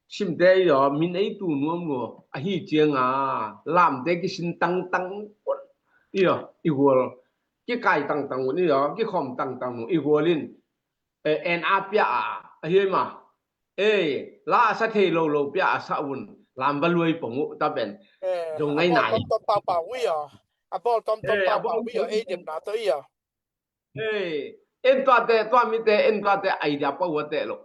simte i aw, min ei tu nuam lua. Ahi cianga, lamte kisin tangtang un i aw, i gual. Kikai tangtang un i aw, kikhawm tangtang un i gual in, eh, en a pia a, ahi ma. Ei, la a sa thei lo lo pia a sa un, lam va luai pong uh ta pen. Eh, zong ngai nai. Tom tom pau pau ui aw. A bawl tom tom pau pau ui aw, ei demna tawh i aw. Ei, en tuate, tua mite, en tuate, idea pau a teh lo.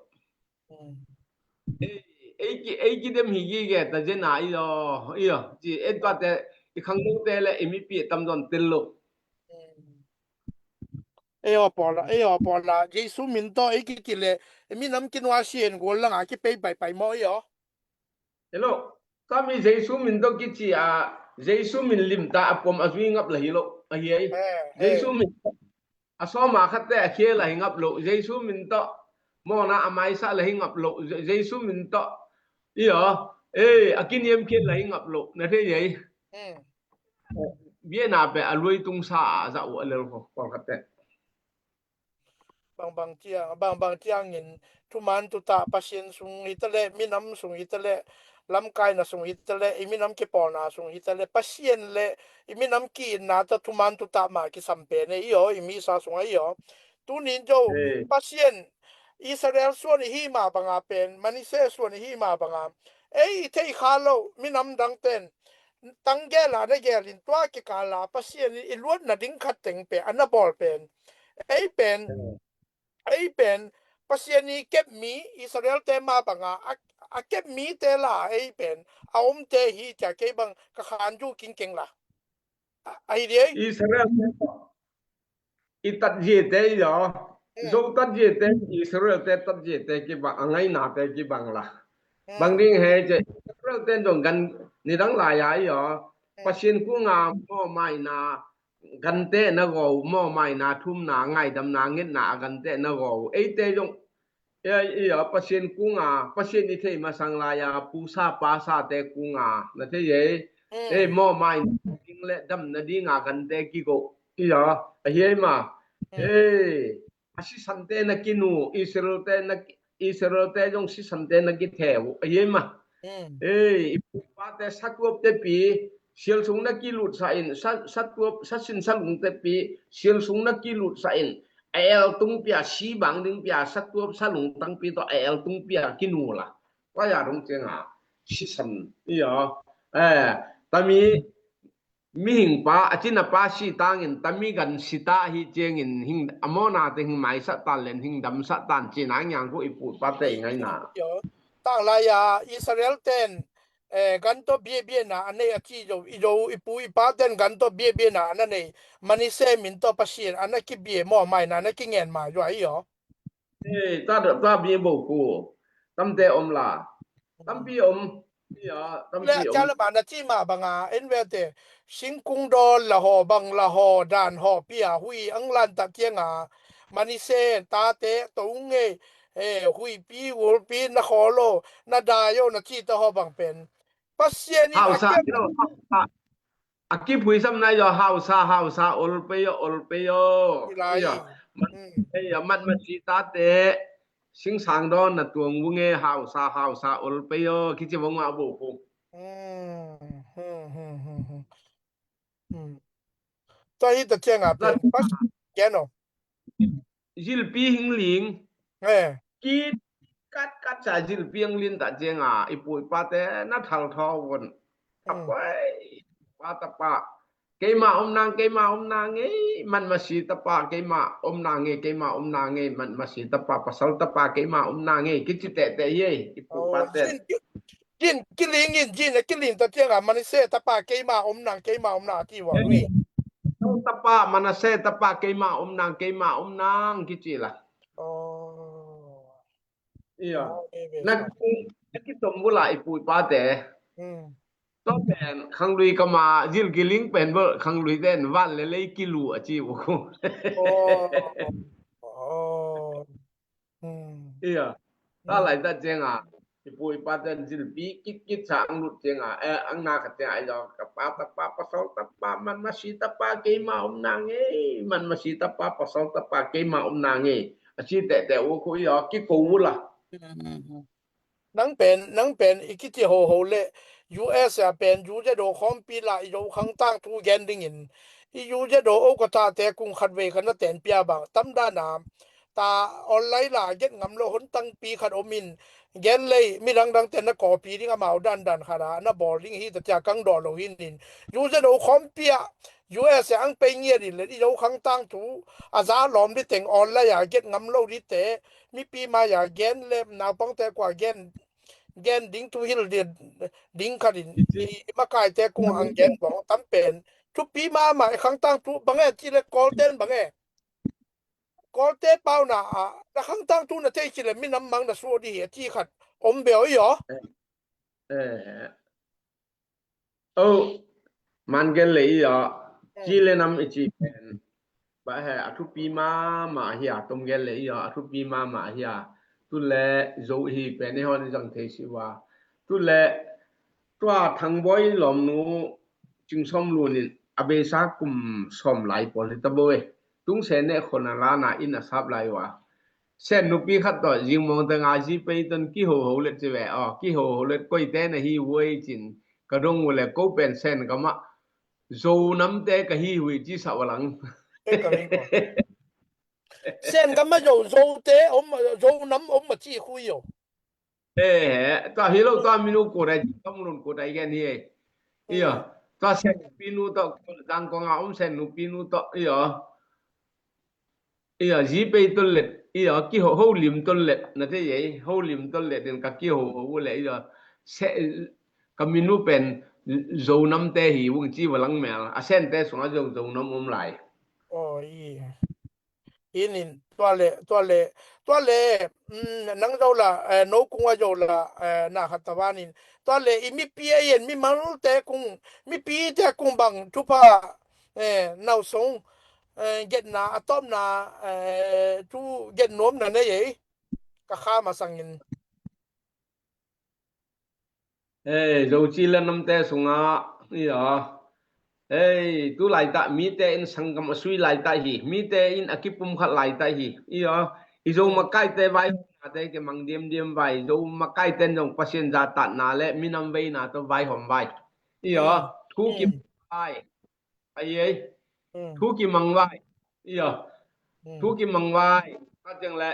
Ei, ei ki, ei ki dem hi gige ta zena i aw, i aw, ci en tuate, i khangnote le, i mipi tamzawn tel lo. Ei aw pawla, ei aw pawla, Jesu min tawh, ei ki ki le, i minam kinua sien gual langa, kipei paipai maw i aw. Hello. Tami Jesu min tawh kici a, Jesu min limta a pom a zui ngap la hi lo, ahi ei. Eh, Jesu min tawh a sawma khatte a khia la hi ngap lo, Jesu min tawh mawna a maisa la hi ngap lo, Je-, Jesu min tawh i aw, eh, a kiniam khiat la hi ngap lo, na thei ei. Biena pe a luai tung sa a za uh a lel ko, ko khatte. Bangbang ciang, bangbang ciangin thuman tuta Pasian sung hitaleh, minam sung hitaleh, lamkaina sung hitaleh, i minam kipawlna sung hitaleh, Pasian le i minam ki-itna ta thuman tuta ma kisam pen e i aw, i misa sungah i aw. Tunin zo, Pasian Israel suan i hi ma banga pen, Manasseh suan i hi ma banga, ei i thei kha lo, minam dangten, tanggela na gelin tua kikala Pasian i luatna ding khat teng pe, a na bawl pen. Ei pen, ei pen, Pasian i kep mi, Israel te ma banga, a, a kep mi te la, ei pen, a om te hi cia kei bang, ka khan ju kingkeng la. A, ahi di ei? Israel te i tat zia te i aw. Zo tat zia te, Israel te tat zia te kibang, a ngaina te kibang la. Bang ding he cia Israel te zong gan nidang lai a i aw. Pasian kunga mawmaina gante na go, mawmaina thumna, ngaidamna ngetna a gante na go. Eite zong Ei, ei, a Pasian kunga, Pasian i thei masang lai a, pusa, pasate kunga, na thei ei. Ei, mawmai ding le damna dinga gante kigo. Ei, a, ahi ei ma. Ei, a sisante na kinu, Israelte na ki-, Israelte zong sisante na kitheu. Ahi ei ma. Ei, i pupate satuapte pi, sial sung na kilutsa in, sa, satuap, sasin salungte pi, sial sung na kilutsa in, a el tung pia, si bang ding pia, satuap salung tang pi tawh a el tung pia kinula. Tua ya dong cianga sisan, ia, eh, tami, mihing pa, a cina pa si tangin tami gan si ta hi ciangin hing a mawna te hing maisak tan len hing damsak tan cina ngiang khu i pu i pa te i ngaina. Tang lai a Israel ten eh, gan tawh biabiana a nei a ci zo i zo i pu i pa ten gan tawh biabiana a na nei. Manise min tawh Pasian a na kibia maw, maina a na kingen ma zo a hi aw. Eh, ta ta bia bo ku. Tamte om la. Tampi om. Ia, tampi om. Cia le ma na ci ma banga en ve te. Singkung dawn la haw bang la haw dan haw pia hui ang lan ta kianga Manise tate to ngei. Eh, huipi, ulpi, na khaw lo, na dai o, na ci ta haw bang pen. Pasian in Hausa, a you know, hausa. A kiphui sam nai yo hausa, hausa, olpe yo, olpe yo. Ilai. Iyo. Man, Mm. Iyo, man, man si ta te. Sing sang don na tuang vung e hausa, hausa, olpe yo. Kici vung ma bu hu. Hmm, hmm, hmm, hmm, hmm. Hmm. Tua hi ta cianga pen. Pas, keno. Zilpi hing ling. Eh. Ki kat kat sa zilpi ang lin ta cianga i pu i pa te na thal thaw vun. A Hmm. pai pa ta pa. Keima om nang, keima om nang e, man ma si ta pa, keima om nang e, keima om nang e, man ma si ta pa, pasal ta pa, keima om nang e, kici te te ye, i pu i pa Oh, te. jin, jin, kiling in, jin, kiling ta cianga, Manise ta pa, keima om nang, keima om nang, ti wa wi. Ta pa, Manase ta pa, keima om nang, keima om nang, kici la. Oh. Iya. Oh, eh, eh, Na, na ki tom bula i pu i pa te. Hmm. To pen, khang lui kama, zil kiling pen bul, khang lui ten, van le lei kilu a ci u. Oh. Oh. Hmm. Iya. Ta lai ta cianga. I pu i pa ten zilpi kit kit sa ang lut cianga. Eh, ang na ka cianga. Iyo, ka pa ta pa pasal ta pa man ma si ta pa keima om nang e. Man ma si ta pa pasal ta pa keima om nang e. A ci te te u ku iyo, ki ko u la. Hmm. Nang pen, nang pen, i kici ho ho le, U S a pen, U Z O khawmpi la, i zo khang tang tu gen dingin. I U Z O o ka ta te kung khat vei ka na ten pia bang, tam dan a, ta online la, get ngam lo hon tang pi khat om in, gen lei, mi dang dang ten na copy ding amau dan dan khat a, na bawl ding hi ta cia kang daw lo hin in. U Z O khawmpi a, U S a ang pei ngiat in le, i zo khang tang tu, a za lawm di teng online a, get ngam lo di te, mipi mai-a gen le naupangte kua gen, gen ding tu hil ding khat in i makaite kung ang gen bang tam pen. Thupi mama e khangtang tu bang e ci le Kawlten bang e. Kawlte pauna a na khangtang tu na tei ci le minam mang na suak di hi a ci khat om beo i aw. Eh. Oh, man gen le i aw. Ci le nam i ci pen. Ba he a thupi mama hi a tom gen le i aw a thupi mama hi a. Tu le zo hi pen i hon i zang thei si wa. Tu le tua Thangboi lawmnu Cing Sawm Lun in a beisa kum sawm lai pawl hi ta bo e. Tung se ne khona lana in a sap lai wa. Sen nupi khat tawh zingmawng tanga zi pei ton kihoho let ci ve aw kihoho let koite na hi uai cin ka dong uh le ko pen Sen gamah Zo namte ka hi hui ci sa uh a lang. Sen gamah Zo Zote om Zo nam om a ci hui aw. Eh, ta hi lo ta minu ko dai tam lun ko dai gen hi. Iyo. Ta Sen pinu tawh Zangkong a om Sen nupi nu tawh iyo. Iyo, zi pei tol let, iyo, kiho, ho lim tol let, na te yei, ho lim tol let in ka kiho ho le, iyo, se, ka minu pen, Zo namte hi, wung ci va lang mel, a Sente sunga Zo, Zo nam om lai. Oh, i. Inin, tua le, tua le, tua le, mm, nang Zo la, eh, no kung a Zo la, eh, na khat ta vanin, tua le, i mipi a yen, mi malte kung, mipi te kung bang, thupa, eh, nau song, eh, getna, a tawpna, eh, tu get nuamna nei ei, ka kha masangin. Ei, Zo ci le namte sunga, iyo. Ei, tu laitah, mite in sanggam a sui laitah hi, mite in a kipum khat laitah hi, iyo. I Zo makaite vai, te ke mang diam diam vai, Zo makaite in zong Pasian za tatna le, minam veina to vai hom vai. Iyo, thu kim vai. Ai ei. Thu ki mang vai. Iyo. Thu ki mang vai. Ka jeng le.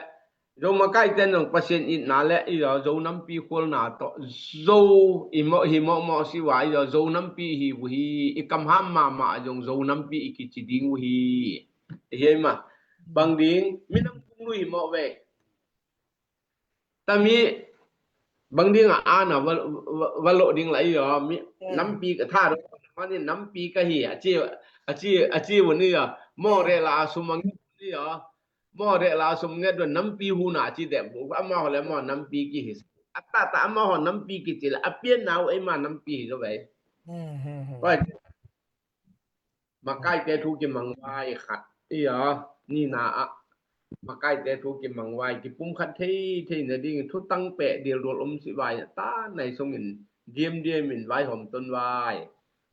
Zo makaite zong Pasian itna le i zaw Zo nampi khualna tawh Zo i mawh hi mawhmawh si uh a, i zaw Zo nampi hi uh hi. I kamham mahmah zong Zo nampi i kici ding uh hi. I hi ei ma bang ding minam kung lui hi mawh ve. Tami bang ding a ana va, va, va loh ding la i zaw mi nampi ka tha ro mani nampi ka hi a ci a ci a ci uh ni zaw maw reh la a sum a ngi ni zaw maw reh la sum nget dua nampi huna ci deh bu ama ho le maw nampi ki hi. A ta ta ama ho nampi ki ci le a pian nau ei ma nampi hi zo bai. Bai makaite thu ki mangwai khat i a ni na a makaite thu ki mangwai ki pum khat thei thei na ding thu tang pe dil dol um si bai ta nai sung in diam diam in vai hom ton vai.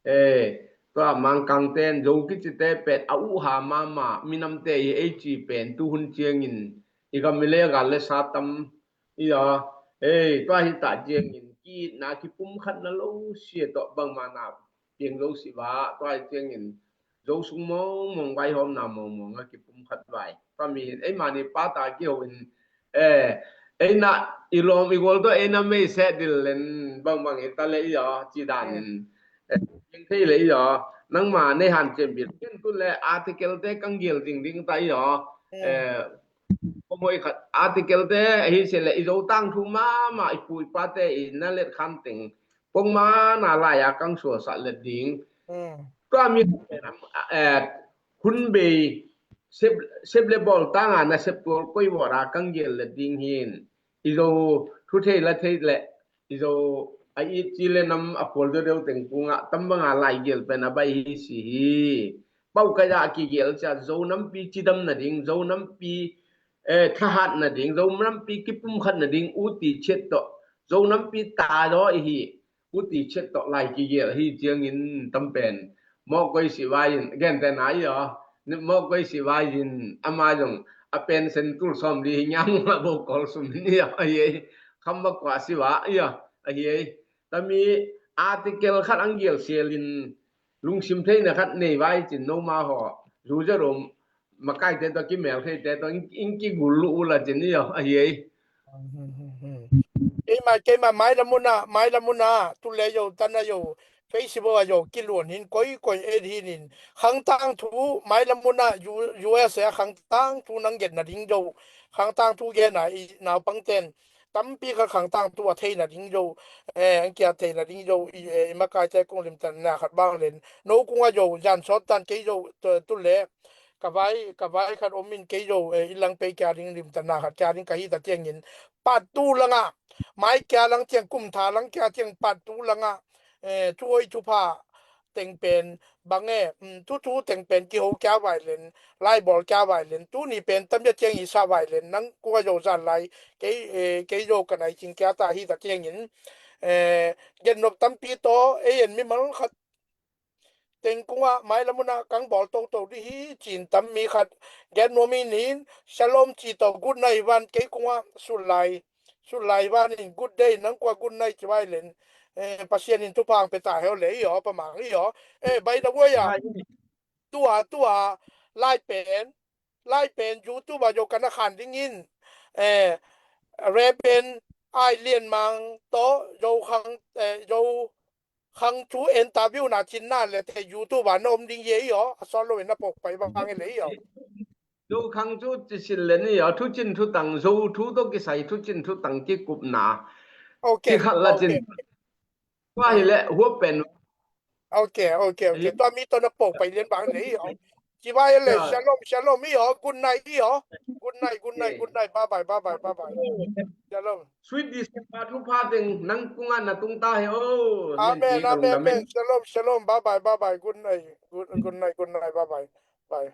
Eh, tua Mangkangte in Zo kicite pet a uh ha mama minamte i ei ci pen tu hun ciangin i gam i le gal le sa tam i a. Eh, tua hi ta ciangin ki na ki pum khat na lo sia tawh bangma na piang zo si va tua hi ciangin Zo sung mong mong vai hom na mong mong a ki pum khat vai. Tua mi hin ei mani pa ta ki ho in eh, eina i lawm i gual tawh eina mei seh dil len bangbang i ta le i aw ci dan in. Eng thei le i aw nangma nei han cian bil ken tu le article te kang gil ding ding ta i aw. Komoi khat article te ahi se le i Zo tang thu mama i pu i pa te i na let khan teng pongma na lai a kang suasah let ding. Tua mi hun bei sep le bawl tanga na sep tual koi vawra kang gel le ding hin i Zo thu thei la thei le i Zo a it ci le nam a pual deuh deuh teng kungah tam banga lai gel pen a bai hi si hi. Pau kai a kigel cia Zo nampi cidam na ding Zo nampi eh, thahat na ding Zo nampi kipum khat na ding uti chet tawh Zo nampi ta daw i hi. Uti chet tawh lai kigel hi ciangin tam pen mawh koi si vai in gente na i aw mawh koi si vai in ama zong a pen sen tul sawm li hi ngiam a bo kol sum ni aw a hi ei kham ma kua si va i aw a hi ei tami article khat ang gel sial in lungsim theina khat nei vai cin no ma haw zu zerom makaite tawh kimel theite tawh in kigul lu ula cin i aw a hi ei. Keima keima mai lamuna mai lamuna tu le yo tana yo Facebook a yo kiluan hin koi koi et hin in khangtang thu mai lamuna U S A khangtang thu nang get na ding yo khangtang thu gen a i naupang ten tampi kha khangtang thu a theina ding yo eh ang kia theina ding yo i eh, i makaite kung limtan na khat bang len no kung a yo jan sot tan kei yo tu le ka vai ka vai khat om in kei zo eh, i lang pei kia ding lim ta na khat kia ding ka hi ta tiang in pat tu langa mai kia lang tiang kum tha lang kia tiang pat tu langa eh, thu oi thu pha teng pen bang e mm, thu thu teng pen ki ho kia vai len lai bol kia vai len tu ni pen tam ya tiang i sa vai len nang kua zo zan lai kei eh, kei zo ka nai cing kia ta hi ta tiang in eh, gen nop tampi to ei en mi mal khat teng kungah mai lamuna kang bawl toto dih hi cin tam mi khat gen nuam in hin shalom ci tawh good night van kei kungah sulai sulai van in good day nang kua good night ci vai len eh, Pasian in thupha ang pe ta heo le i aw pa mang i aw eh by the way ah tua tua lai pen lai pen YouTube ah zo kana khan ding in eh, Reverend Ai Lian Mang tawh zo khang eh, zo khang thu interview na cin na le te YouTube ah na om ding ye i aw a sawt lo in na pok pai bang e le i aw. Zo khang thu ci sin le ni aw thu cin thu tang zo thu to kisai thu cin thu tang kikup na. Okay. Kikhat la cin. Tua hi le huap pen. Okay okay okay. Tua mi to na pok pai lian bang le i aw. Ci vai le shalom shalom i aw good night i aw. Good night good night good night bye bye bye bye bye bye. Shalom. Sweet December thupha teng nang kungah na tung ta he o. Amen amen amen. Shalom shalom bye bye bye bye good night good, good night good night bye bye bye.